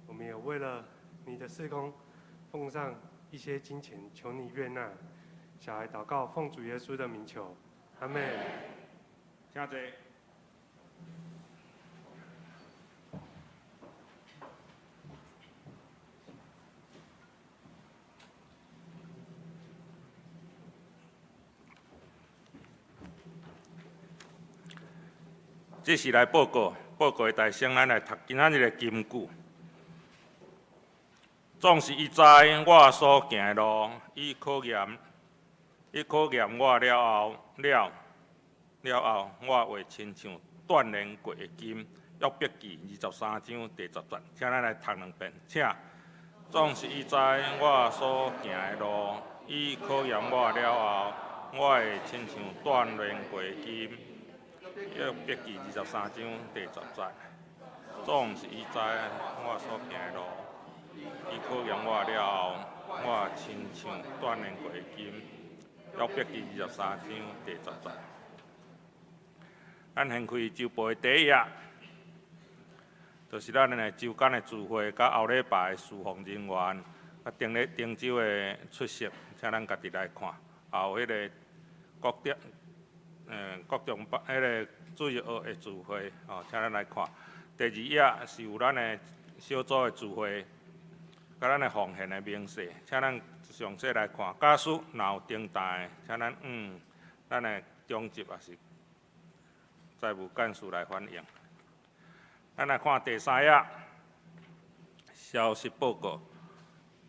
我們也為了你的事工奉上一些金錢，求你悅納。小孩禱告，奉主耶穌的名求，阿們。請坐。這是來報告，報告的大聲，咱來讀今仔日的金句。總是伊知我所行的路，伊考驗，伊考驗我了後，了了後，我會親像鍛煉過的金。約伯記23章第10節，請咱來讀兩遍，請。總是伊知我所行的路，伊考驗我了後，我會親像鍛煉過的金。約伯記23章第10節，總是伊知我所行的路，伊考驗我了後，我親像鍛煉過的金。約伯記23章第10節。咱掀開週報的第一頁，就是咱的週間的聚會，佮後禮拜的事奉人員，佮頂咧頂週的出席，請咱家己來看。也有彼个國中，國中班彼个主日學的聚會，吼，請咱來看。第二頁是有咱的小組的聚會，佮咱的奉獻的明細，請咱詳細來看。假使若有訂單的，請咱咱的中執也是財務幹事來反映。咱來看第三頁，消息報告。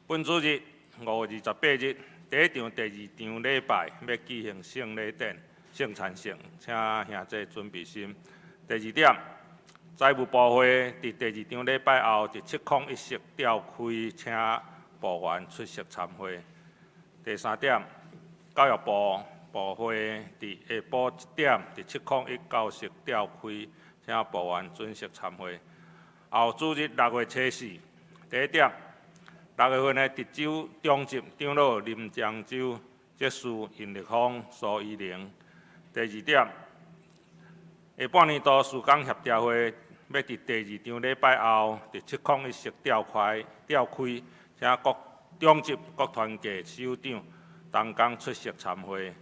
本主日5月28日，第一場、第二場禮拜欲舉行聖禮典、聖餐式，請兄弟準備心。第二點，財務部會佇第二場禮拜後，佇701室召開，請部員出席參會。第三點，教育部部會佇下晡1點，佇701教室召開，請部員準時參會。後主日6月初四，第一點，6月份的值週中執長老林漳洲、執事尹立峰、蘇依玲。第二點，下半年度事工協調會欲佇第二場禮拜後，佇701室召開召開，請各長執、各團契首長同工出席參會。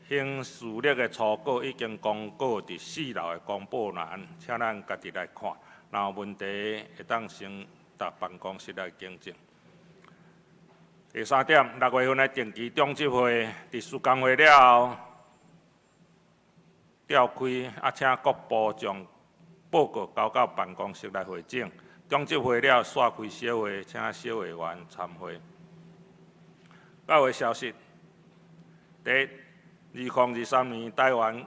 行事曆的初稿已經公告佇四樓的公布欄，請咱家己來看。若有問題，會當先到辦公室來更正。第三點，六月份的定期長執會，佇事工會了後召開，啊，請各部將報告交到辦公室來匯整。長執會了煞開小會，請小會員參會。教會消息，第一，2023年台灣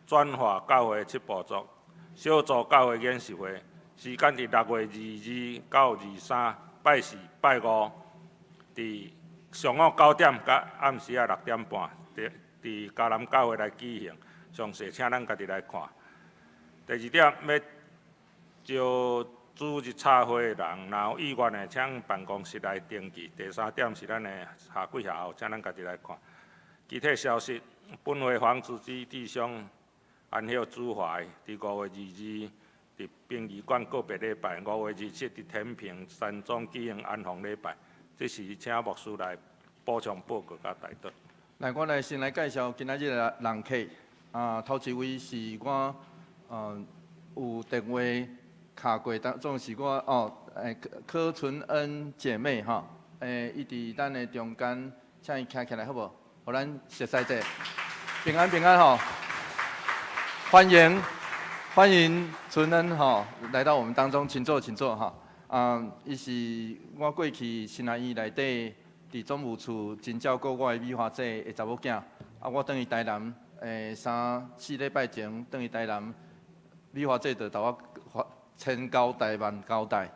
轉化教會七步作小組教會研習會，時間佇6月22到23，拜四、拜五，佇上午9點佮暗時仔6點半，佇佇嘉南教會來舉行。詳細請咱家己來看。第二點，欲招主日插花的人，若有意願的，請辦公室來登記。第三點是咱的下季下後，請咱家己來看。其他消息，本會黃子基弟兄安息主懷，佇5月22佇殯儀館告別禮拜，5月27佇天平山莊舉行安防禮拜。這是請牧師來補充報告佮代禱。來，我來先來介紹今仔日的人客。啊，頭一位是我，有電話敲過，當總是我哦，柯純恩姐妹吼，伊佇咱的中間，請伊徛起來好無？予咱熟似者，平安平安吼，歡迎歡迎純恩吼來到我們當中，請坐請坐哈。啊，伊是我過去新南醫內底佇總務處真照顧我的美華姐的查某囝，啊，我轉去台南。三四禮拜前轉去台南，美華姐就共我千交代萬交代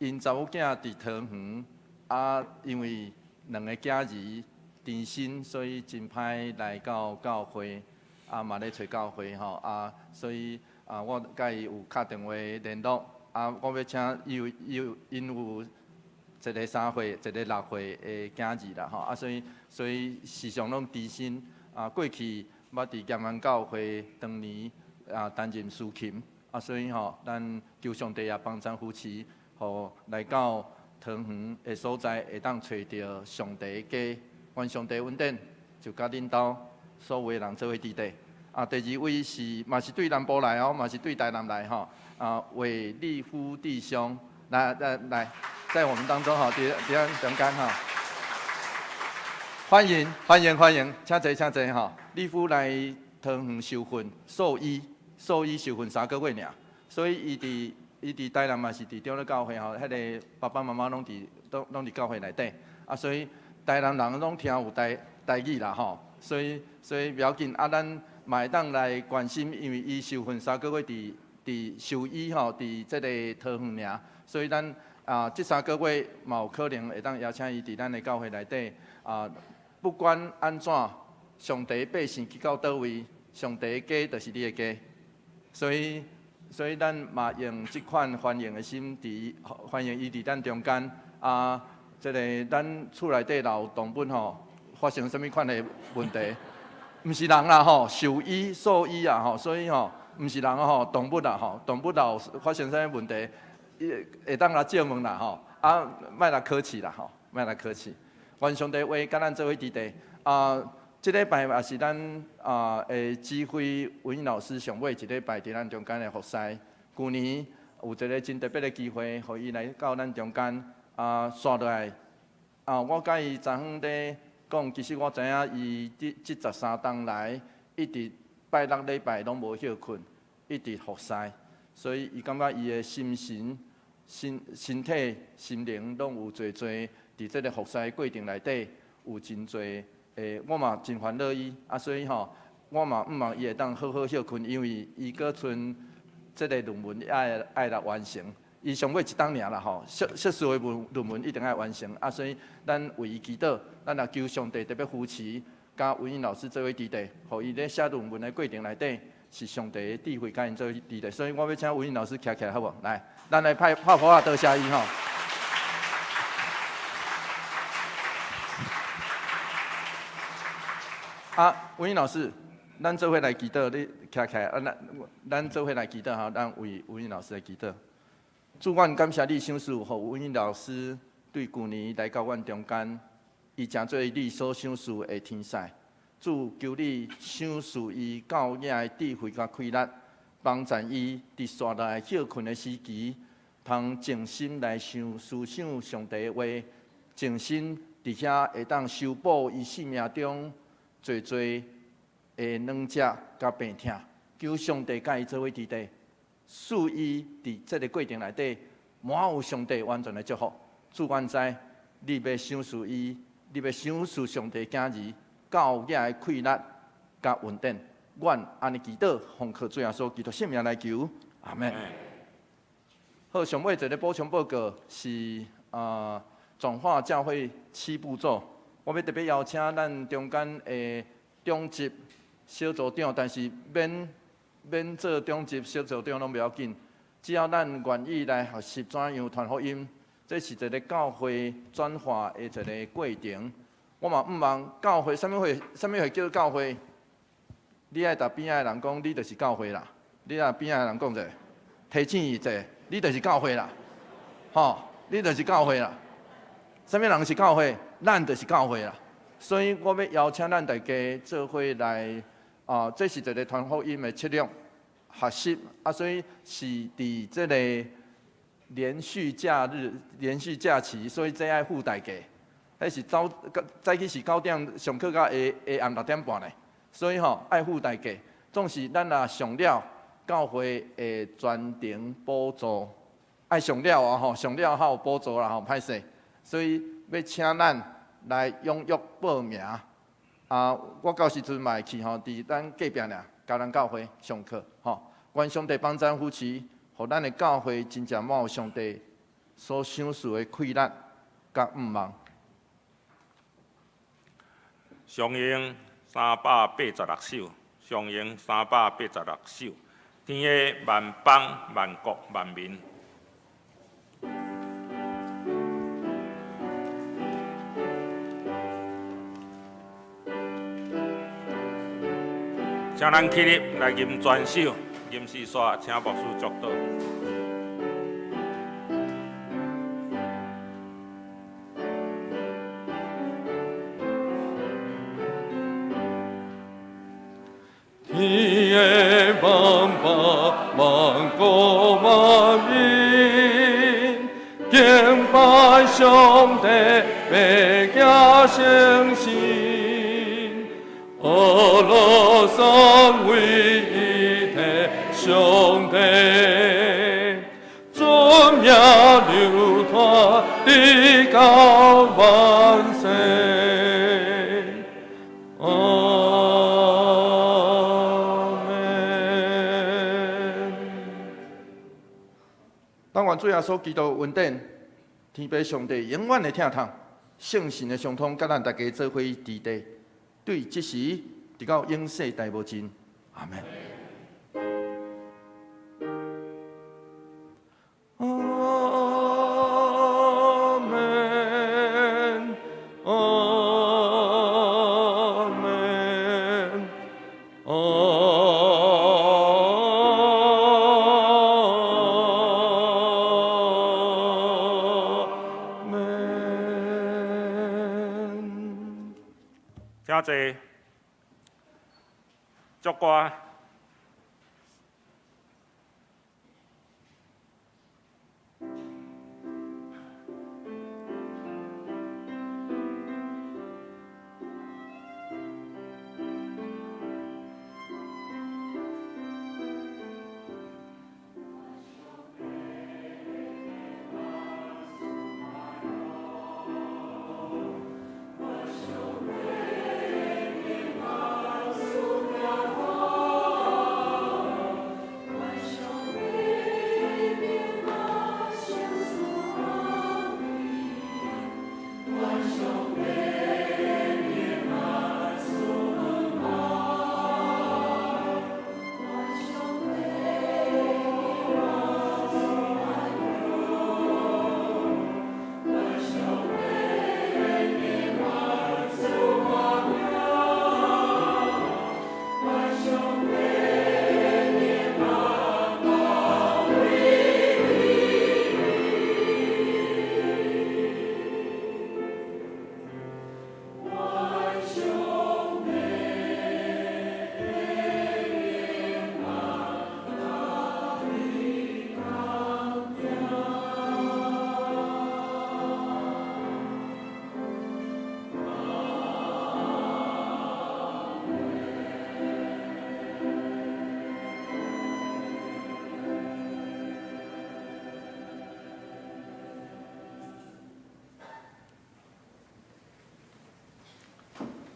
，𪜶查某囝佇桃園，啊，因為兩个囝兒單身，所以真歹來到教會，啊嘛咧揣教會吼，啊，所以啊，我佮伊有敲電話聯絡，啊，我欲請伊有伊有𪜶有一个3歲，一个6歲的囝兒啦吼，啊，所以所以時常攏單身，啊，過去。捌佇咸安教會當年啊擔任司琴，啊，所以吼，咱求上帝也幫贊扶持，予來到桃園的所在，會當揣著上帝的家，願上帝恩典就佮恁兜所有的人做伙佇底。啊，第二位是嘛是對南部來哦，嘛是對台南來吼。啊，韋立夫弟兄，來來來，在我們當中吼，佇佇咱中間吼。歡迎歡迎歡迎，請坐請坐吼。立夫來桃園受訓，獸醫獸醫受訓3個月爾，所以伊佇伊佇台南嘛是佇長老教會吼，彼个爸爸媽媽攏佇攏攏佇教會內底，啊，所以台南人攏聽有台台語啦吼，所以所以袂要緊啊，咱嘛會當來關心，因為伊受訓三個月佇佇獸醫吼，佇這個桃園爾，所以咱啊這三個月嘛有可能會當邀請伊佇咱的教會內底啊。不管按怎，上帝百姓去到佗位，上帝的家就是你的家，所以，所以咱嘛用這款歡迎的心，佇歡迎伊佇咱中間。啊，這个咱厝內底若有動物吼，發生啥物款的問題，毋是人啦吼，獸醫、獸醫啊吼，所以吼，毋是人吼，動物啦吼，動物若有發生啥物問題，伊會當來借問啦吼，啊，莫來客氣啦吼，莫來客氣。願上帝話佮咱做伙佇底啊！這禮拜也是咱啊的指揮文英老師上尾一禮拜佇咱中間的服侍。舊年有一个真特別的機會，予伊來到咱中間啊，紲落來啊，我佮伊昨昏咧講，其實我知影伊這這13冬來一直拜六禮拜攏無歇睏，一直服侍，所以伊感覺伊的心神、身身體、心靈攏有濟濟。佇這个服侍過程內底，有真濟的，我嘛真煩惱伊，啊，所以吼，我嘛向望伊會當好好歇睏，因為伊閣賰這个論文愛愛來完成，伊上尾一冬爾啦吼，碩碩士的論論文一定愛完成，啊，所以咱為伊祈禱，咱也求上帝特別扶持，佮文英老師做伙佇底，予伊咧寫論文的過程內底，是上帝的智慧佮𪜶做伙佇底，所以我欲請文英老師徛起來好無？來，咱來拍拍噗仔多謝伊吼。啊，文英老師，咱做伙來祈禱，你徛起來，啊，咱做伙來祈禱吼，咱為吳英老師來祈禱。主，阮感謝你賞賜，予吳英老師對舊年來到阮中間，伊成做你所賞賜的天使。主，求你賞賜伊教囝的智慧佮氣力，幫助伊佇紲落來歇睏的時期，通靜心來想思想上帝的話，靜心佇遐會當修補伊生命中濟濟的軟弱佮病痛。求上帝佮伊做伙佇底，賜伊佇這个過程內底滿有上帝完全的祝福。主，阮知你欲賞賜伊，你欲賞賜上帝囝兒教囝的氣力佮恩典。阮按呢祈禱，奉靠主耶穌基督聖名來求，阿們。好，上尾一个補充報告是轉化教會七步驟。我欲特別邀請咱中間的長執小組長，但是免做長執小組長攏袂要緊，只要咱願意來學習怎樣傳福音，這是一个教會轉化的一个過程。我嘛毋望教會，啥物會，啥物會叫教會？你愛共邊仔的人講，你就是教會啦。你共邊仔的人講者，提醒伊者，你就是教會啦。吼，你就是教會啦。啥物人是教會？咱就是教會啦。所以我欲邀請咱大家做伙來，啊，這是一个傳福音的策略學習啊，所以是佇這个連續假日、連續假期，所以這愛付代價。彼是早早起是9點上課到下暗6點半呢，所以吼愛付代價。總是咱若上了，教會會全程補助，愛上了啊吼，上了才有補助啦吼，歹勢。所以欲請咱來踴躍報名。啊，我到時陣嘛會去吼，佇咱隔壁爾，迦南教會上課吼。願上帝幫贊扶持，予咱的教會真正滿有上帝所賞賜的氣力佮向望。上詠386首，上詠386首，天的萬邦萬國萬民。請咱起立來吟全首，吟四煞，請牧師祝禱。天的萬邦萬國萬民，敬拜上帝，欲行誠實，歌樂三位一體上帝，尊名流傳直到萬世。阿們。但願主耶穌基督恩典，天父上帝永遠的疼痛，聖神的相通，佮咱大家做伙佇底，對這時直到永世代無盡。阿們。阿們，阿們，阿們。請坐。祝歌。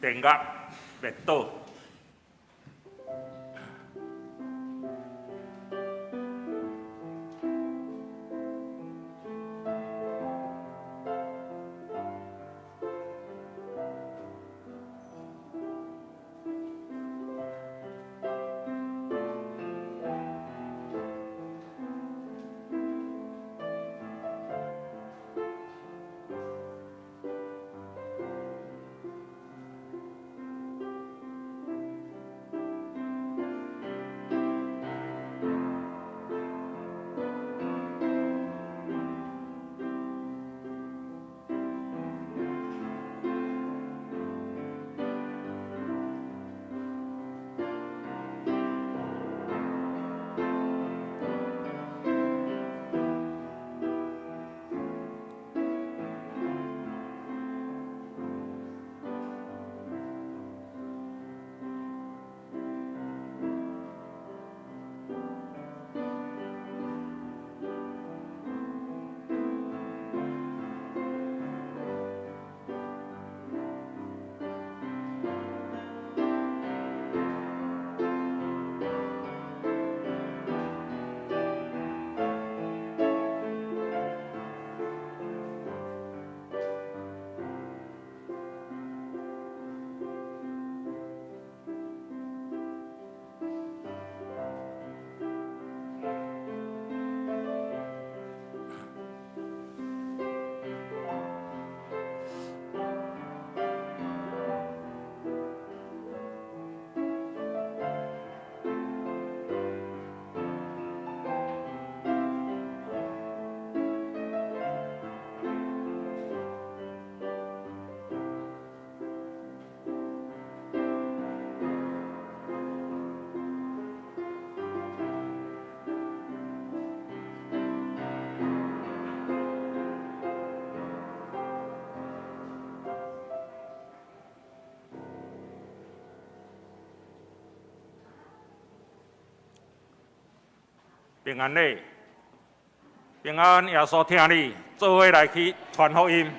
電壓滅倒。平安禮，平安，耶穌疼你，做伙來去傳福音。